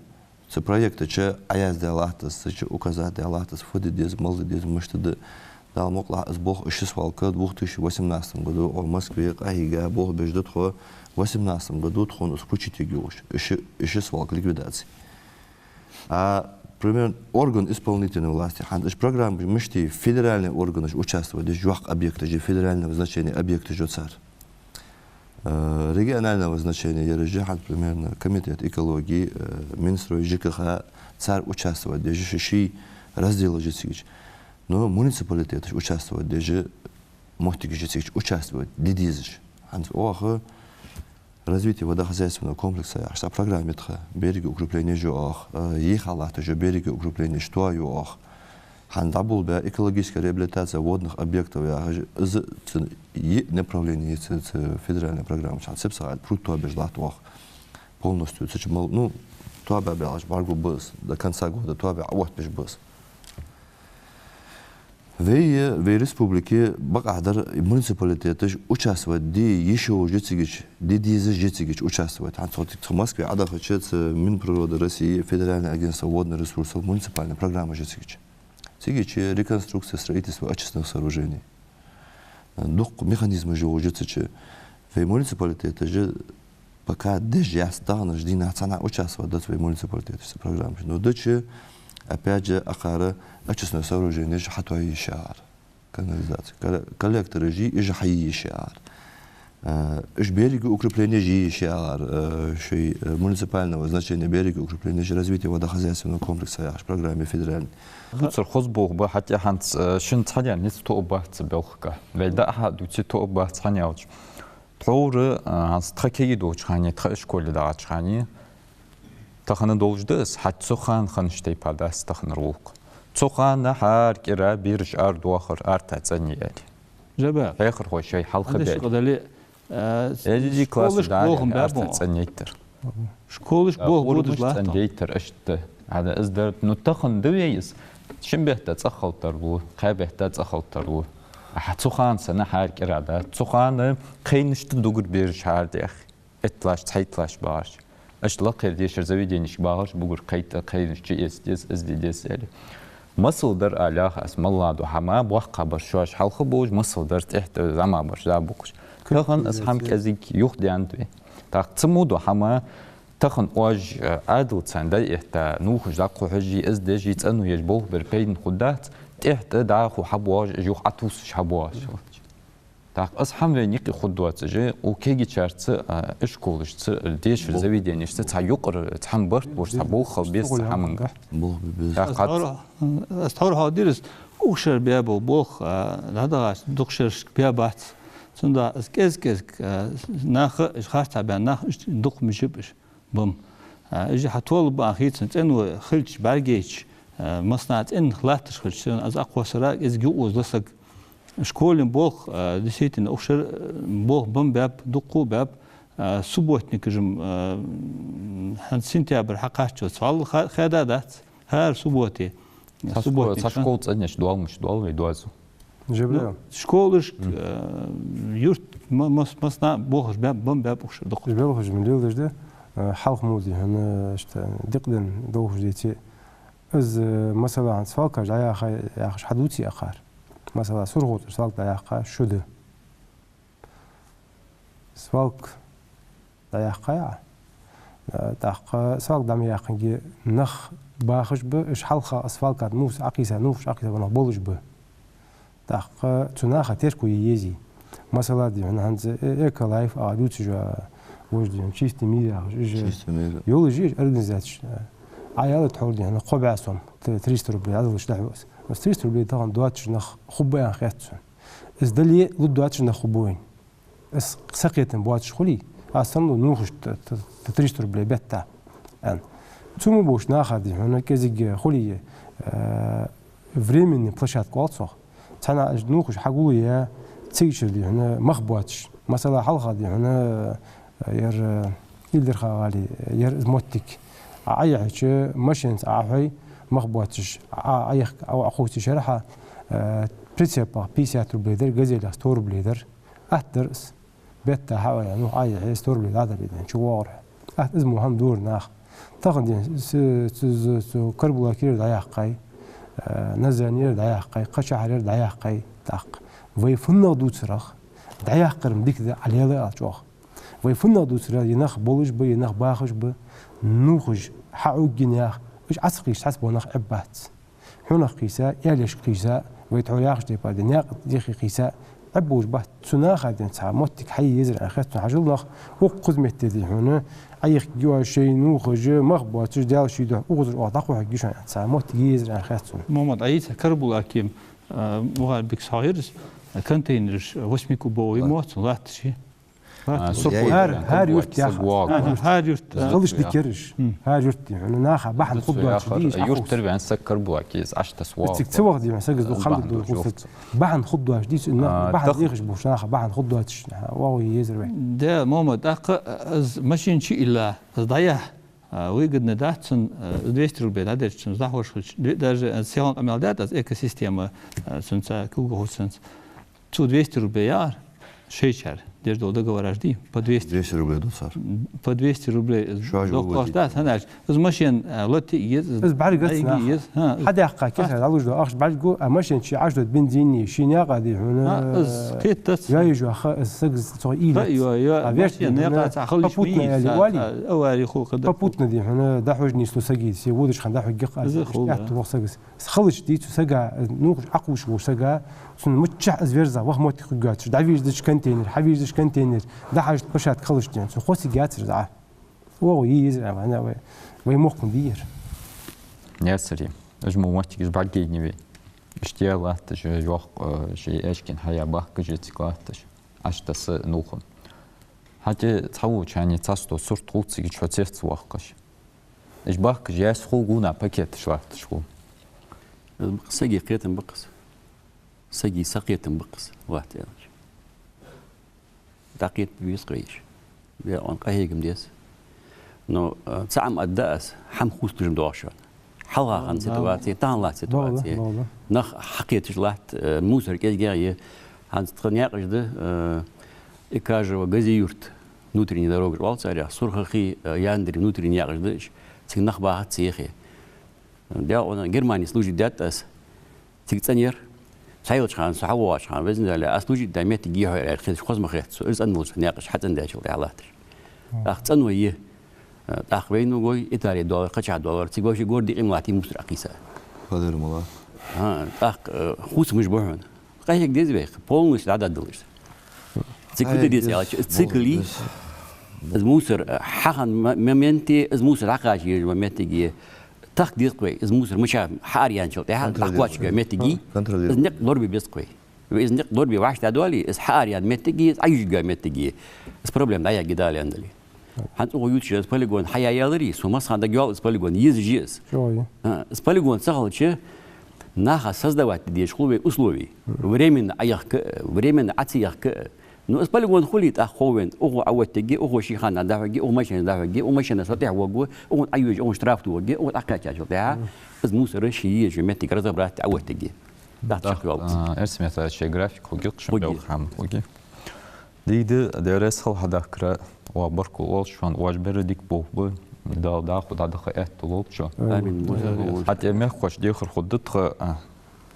цу проекта чу Ӏояздаь латт из, цу чу указать даь латт из, фу де деза, мала де деза, мишта да. Дала мукъалахь, из болх, из ши свалка двух тысячи восемнадцатом году у Москве къахьийга болх беш да тхо, восемнадцатом году тхона из включить ергйолаш, из ши, из ши свалка ликвидаци. А, примерно, орган исполнительной власти, хӀанз уж программаш мишта я, федеральни органаш участвовать деш, йоккха объекташ я, федерального значения объекташ я цар. Э, регионального значения ераш я, хӀанз, примерно, комитет экологии, э, Минстрой, ЖКХ, цар участвовать деш я, ший разделаш я цига. Но муниципалитеташ участвовать деш я, моттигаш я цига участвовать де дезаш. ХӀанз оаха развитие водохозяйственного комплекса яхаш цхьа программа я тха, береговые укрепленеш я оаха, э, йиха латташ я береговые укрепленеш, тоае я оаха. ХӀанз дӀаболабаь экологическая реабилитация водных объектов яхаш, из цун йиъ направление я цу, цу федеральни программа чу. ХӀанз цу псагӀа пруд тоабеш латт оаха. Полностью цу чу мел, ну, тоабаь баьлча бӀаргагургба из, до конца года тоабаь Ӏооттабеш ба из. Вай, вай республике бакъахьа дар муниципалитеташ участвовать де йиш йолаш я цига, де дезаш я цига участвовать. ХӀанз цхьа тик цхьа Москве Ӏодахача, цу Минприроды России, Федеральное агентство водных ресурсов муниципальни программаш я цига. Цига реконструкция, строительство очистных сооружений. Дукха механизмаш йолаш я цу чу. Вай муниципалитеташ пока деш яц, таханарча дийнахьа цхьаннахьа участвовать дац вай муниципалитеташ цу программаш. Но дича, опять же, акхар очистной сооруженеш хьатоае йиш я акхар. Канализаци. Кол-, коллектораш я, уж хьае йиш я акхар. Э, уж береговые укрепленеш е йиш я акхар, э, шоай, э, муниципального значения береговые укрепленеш развития водохозяйственного комплекса яхаш программе федеральни. Бувцар хоза болх ба, хӀаьта хӀанз, э, шин цхьа даьнна низ тоъабац цу балхага. Вай дӀа-хьа дувце тоъабац, хӀана аьлча тхьовра, а, хӀанз тха кагий долча хана, тха ишколе дагӀача хана, тахан долаш да из, хӀаьта цу хана хиннача тайпара дац таханара гӀулакх. Цу хана хӀара кӀира бераш арадоахар, арта цӀенъе аьле. Жаба. Хьехархой шоай хьалха баьле. Э, эзиди класс школашка да, болх баь арта бу цӀенъяйтар. Школашка, а, болх урамаш будаш латт цӀенъяйтар, иштта. Ада из дар, ну, тахан да вай из. Шин бетта цӀагӀа хила тарлу, кхаь бетта цӀагӀа хила тарлу. Ахьа цу хана санна хӀара кӀира дац. Цу хана кхайнашта дугар бераш хӀара дехи. Иттлаш, цхьайтталаш багӀараш. Иштта лакхера дешара заведенешка багӀараш бугар кхайт-, кхайнаш чу эца деза, из де деза аьле. Масал дар аьлча аз, мел дола хӀама, боккхагӀбараш шоаш хьалха болаш, масал дар тӀехьа тӀа зӀамагӀбараш да букхаш. Тахан из хӀама кӀезига юхадаьннад вай. ТӀаккха цу мо дола хӀама, тахан оаш, э, Ӏаьдал царна дӀаэтта, нувхаш дӀакхухьаш, из деш, цӀено еш болх бер пайдана хургдац, тӀехьа тӀа дӀахо хьабоагӀаш, уж юха Ӏотувсаш хьабоагӀаш. ТӀаккха из хӀама вайна юкъе хургдоацаш, укх кагийчарца, а, ишколашца, дешара заведенешца цхьа юкъара, цхьа хӀама барт болаш, цхьа болх хила беза цу хӀаманга. Болх бе беза. ТӀаккха аз тхьовра, аз тхьовра хьадийрза, укх шера баь бола болх, а, дӀадахача дукха шерашка баь бац. Цудухьа аз кӀезиг-кӀезига, а, наха, уж харцахьа баьнна нах, уж дукха мишиб уж. Бам. А, уж хьатоллаб аьнна хийцача, цӀено хилча, бӀаргайча, а, массанахьа цӀена латташ хилча, царна аз акхоссара кӀезига юкъе оза саг. Школан болх, а, действительно, укх шера, а, болх бам баьб, дукха баьб, а, субботникаш-м, а, м, хӀанз сентябрь хьакхаччалца валла ха-, хаьда дац. ХӀара субботе. Цхьа школа, цхьа школа цӀенъеш доалмаш доал вай доазув. Жебраил. Ну, школашка, э, юрт, ма-, мас-, массанахьа болхаш баьб, бам баьб укх шера дукха. Уж белхаш ма леладеш да, э, хьалха мо дий хьона, иштта дикъаденна долхаш деце. Из, э, масала, хӀанз свалкаш дӀаяхай яхаш хьадувце акхар. Масала, СурхотӀара свалка дӀаяьккха шу да. Свалка дӀаяьккхай Ӏа. Э, тӀаккха свалка дӀа ма яьккхинге, нах бахаш ба, уж хьалха свалка тӀа нувхаш Ӏокхийса, нувхаш Ӏокхийса бола нах болаш ба. ТӀаккха цу наха терко е езий. Масала, дий хьона, хӀанз, э, Эколайф а дувцаш ва, вож, дий хьона, Чистый мир яхаш, уж. Чистый мир. Йолаш я уж организацеш. Ӏа аьлар тхьовра, дий хьона, кхо бӀаь сом, т-, триста рублей, аз луш дӀахьу аз. Из триста рублей тахан доацаш нах хургба аьнна хет сона. Из дале а лургдоацаш нах хургба вайна. Из сакхетам боацаш хуле, аз санна лу нувхаш т-, т-, т-, триста рублей бетта, аьнна. Цу мо болча наха, дий хьона, кӀезига хуле, э, временный площадка оал цох. Цхьаннахьа уж нувхаш хьагулъяь, цигачара, дий хьона, мах боацаш. Масала, хьалха, дий хьона, э, ер, э, Илдарха-ГӀалий, ер из моттиг. Ӏа Ӏояхьача машенаца Ӏохьой, мах боацаш, Ӏа, Ӏоехк-, Ӏо-, Ӏокхувсача шера, э, прицепах пятьдесят рублей дар, газелях сто рублей дар. Атта дар из. Бетта хьаоя, ну, Ӏояхье, сто рублей дӀадар, дий хьона, чу воагӀар хьо. Атта из мо хӀама дора наха. Тахан, дий хьона, с-, с-, с-, с-, Карабулакера дӀаяьккхай, э, Назранера дӀаяьккхай, кхычахьарера дӀаяьккхай, тӀаккха. Вай фуннагӀа дувцарах, дӀаяккхар-м дика да, Ӏа лела аьлча оаха. Вай фуннагӀа дувцарах, е нах болаш ба, е нах бахаш ба, нувхаш хьауггинех, уж Ӏо ца кхийсача цхьацца бола нах Ӏеббац. ХьунагӀа кхийса, аьлешка кхийса, вай тхьовра яхача тайпара, дий хьона, наькъа дехе кхийса, Ӏеббовш бац. Цу наха, дий хьона, цхьа моттиг хьае езар аьнна хет сона. Хьажал, нах укх кхуза метте, дий хьона, Ӏоехкаргья шоай нувхаш, мах боацаш, Даьла ший духьа укхазара оаха дӀакхухьаргья шоана аьнна, цхьа моттиг е езар аьнна хет сона. Мухьаммад, Ӏайса, Карабулаке-м, э, Мухьарбика хьахьийрза, контейнераш, восьмикубовый моцал латташ я. А, сурхо хӀара, хӀара юрт яхар. А, хӀара юрт, а. Халаш дикараш. ХӀара юрт, дий хьона, наха бахьан хургдоацаш дий, юртара ваьнна саг Карабулаке из Ӏочутасса воагӀа. Цига ца ваха, дий хьона, саго из дукха хӀама дора хул саг. Бахьан хургдоацаш дий, цу наха, а, бахьан дехаш болча наха бахьан хургдоацаш, а, воагӀа е езар вай. Да, Мухьаммад, тӀаккха, а, из машен чуилла, из дӀаяхьа, а, выгодно дац цунна, а, двести рублей дӀадерзачунна, из дӀахьош хилча, даже, а, сийлахь къамаьл даьд аз, экосистема, а, цунца кулгахьа цунца. Цо двести рублей яхар, шоайчар деш дола договораш дий, по двести. Двести рублей ду цар. По двести рублей. Шоаш дохкаш дац, хӀана аьлча, из машен, а, латте а еза, из бӀаргаца дӀаяхьа а еза, хӀа, из хьадаккха кесар дӀалуш да, ахча бӀаргагу, а машен чу Ӏочудода бензин, ший наькъа, дий хьона. А, из кхетац. Йоа, йоа, из саг цох уйла ца. Йоа, йоа, а вешта машен наькъа ца хилча попутно ма йий, аьле, ца, вали. Ца, авари хул кхы да. Попутно, дий хьона, дӀахьош нийслу сага, се водаш хана дӀахьоргья-кх аз, из хул, аьттув да. Ваха сага. Халаш дий цу сага, нувхаш Ӏокхувсаш волча сага, цунна миччахьа из верза, ваха моттиг хургвоацаш, дӀавийрзача контейнер, хьавийрзача контейнер, дӀахьажача площадка халаш дий хьона, цу хосиг яцар из Ӏа. ОагӀув е езар Ӏа, вай, вай мохк-м дий ер. Яцар е. Уж мо моттигаш бӀаргаяйнай вай. Иштта е латташ, йоккха, э, шоай аьшкена хьаяь бахкаш я цига латташ. Ӏочутасса нувхаш. ХӀаьта цхьаволчарна цхьа сто сурт хул цига чу цецвоаккхаш. Уж бахкаш яьсса хул, гуна пакеташ латташ хул. Сага кхетам ба-кх из. Сага сакхетам ба-кх из, латт аьлча. ДӀакхета беза-кх вай уж. Даькъан къахьегам деза. Но, а, цхьа хӀама аргда аз, хӀама хувцалуш-м доагӀа шоана. Хьалха хинна ситуаци, тахан латта ситуаци. Нах хьакхеташ латт, э, мусор кӀезигагӀа я. ХӀанз тха наькъаш да, э, Экажево, Гази-Юрт, внутренний дорогаш оал царех, Сурхахи, э, Яндари внутренний наькъаш да уж. Цига нах бахац ца яхе. Дел она Германе служить даьд аз. Цига цӀена яр. Цхьайолча хана, со хьавоагӀача хана, везан Дала, аз служить даь моттиг я хьо аьле, хезаш хоза ма хет со, из цӀена волча наькъаш хьацӀендаьчул тӀехьа латташ. ТӀаккха цӀено я. ТӀаккха вайна гой, Итале доаллар, кхычахьа доаллар, цига вообще гордий къималатий мусор Ӏокхийса. Падар мала. ХӀа, тӀаккха, э, хувцамаш ба хьона. Къахьега деза вай, полностью дӀадоаллаш. Цига куда деза аьлча, из цикл я. Из мусор, э, хьахинна мо-, моменте, из мусор хьакхача езаш моттиге тахка деза-кх вай, из мусор мичахьа хьаараянчул тӀехьа, тӀаккха кхоачаргйола моттиг я. Из никъ лорабе беза-кх вай. Вай из никъ лорабе вӀаштӀехьадоале, из хьаараенна моттиг я, из Ӏоюжаргйола моттиг я. Из проблема дӀаяхьаргья Дала аьнна дале. ХӀанз укхо ювцаш из полигон хьаяь яларе, сона массахана дагайоал из полигон, езаш я из. ХӀа, из полигон ца хилча, наха создавать де дезаш хул вай условий. Временно Ӏояхка, временно Ӏо ца яхка. Ну, из полигон хуле, тӀаккха хов вайна, укхо Ӏооттаргья, укхо ший хана дӀахьоргья, укх машина дӀахьоргья, укх машина со тӀехьавоагӀаргва, укхунна ӀойоагӀа, укхунна штраф тоаргья, укхо Ӏокхаьчачул тӀехьа, из мусор ший езача моттиге разобрать Ӏоттаргья. ТӀаккха чакхйоал из. А, Эрсий-Мехьмад, тхоай график хургья-кх шун, белггала хӀама хургья. Дика да, Даьла раьза хилва хьа дахкара, оаха баркал оал шоана, оаш бер дика болх ба, Дала дӀахо дӀадаха аьттув лолда шо. Амин. Хьа тӀа мехкахошта дехар хургда тха, а,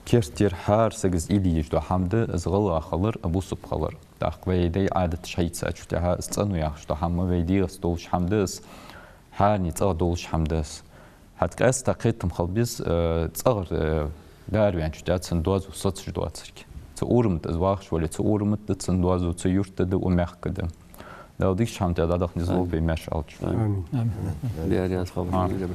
керттера хӀара сага из илли еш дола хӀама да, из гӀалгӀа хилар, а, бусалба хилар. ТӀаккха вай дай Ӏадаташ хьаийцачул тӀехьа из цӀено яхаш дола хӀама, вай дегӀаца долаш хӀама да из, хӀаране цӀагӀа долаш хӀама да из. ХӀаьта къаьстта кхетам хила беза, э, цӀагӀара, э, гарваьнначул тӀехьа цун доазув соцаш доацилга. Цу урама тӀа из вахаш вале, цу урама тӀа да цун доазув, цу юрта да, укх мехка да. Дала дикача хӀаман тӀа дӀадаха низ лолда вай маьрша аьлча. Амин. Амин. Даьла раьза хилва. Амин.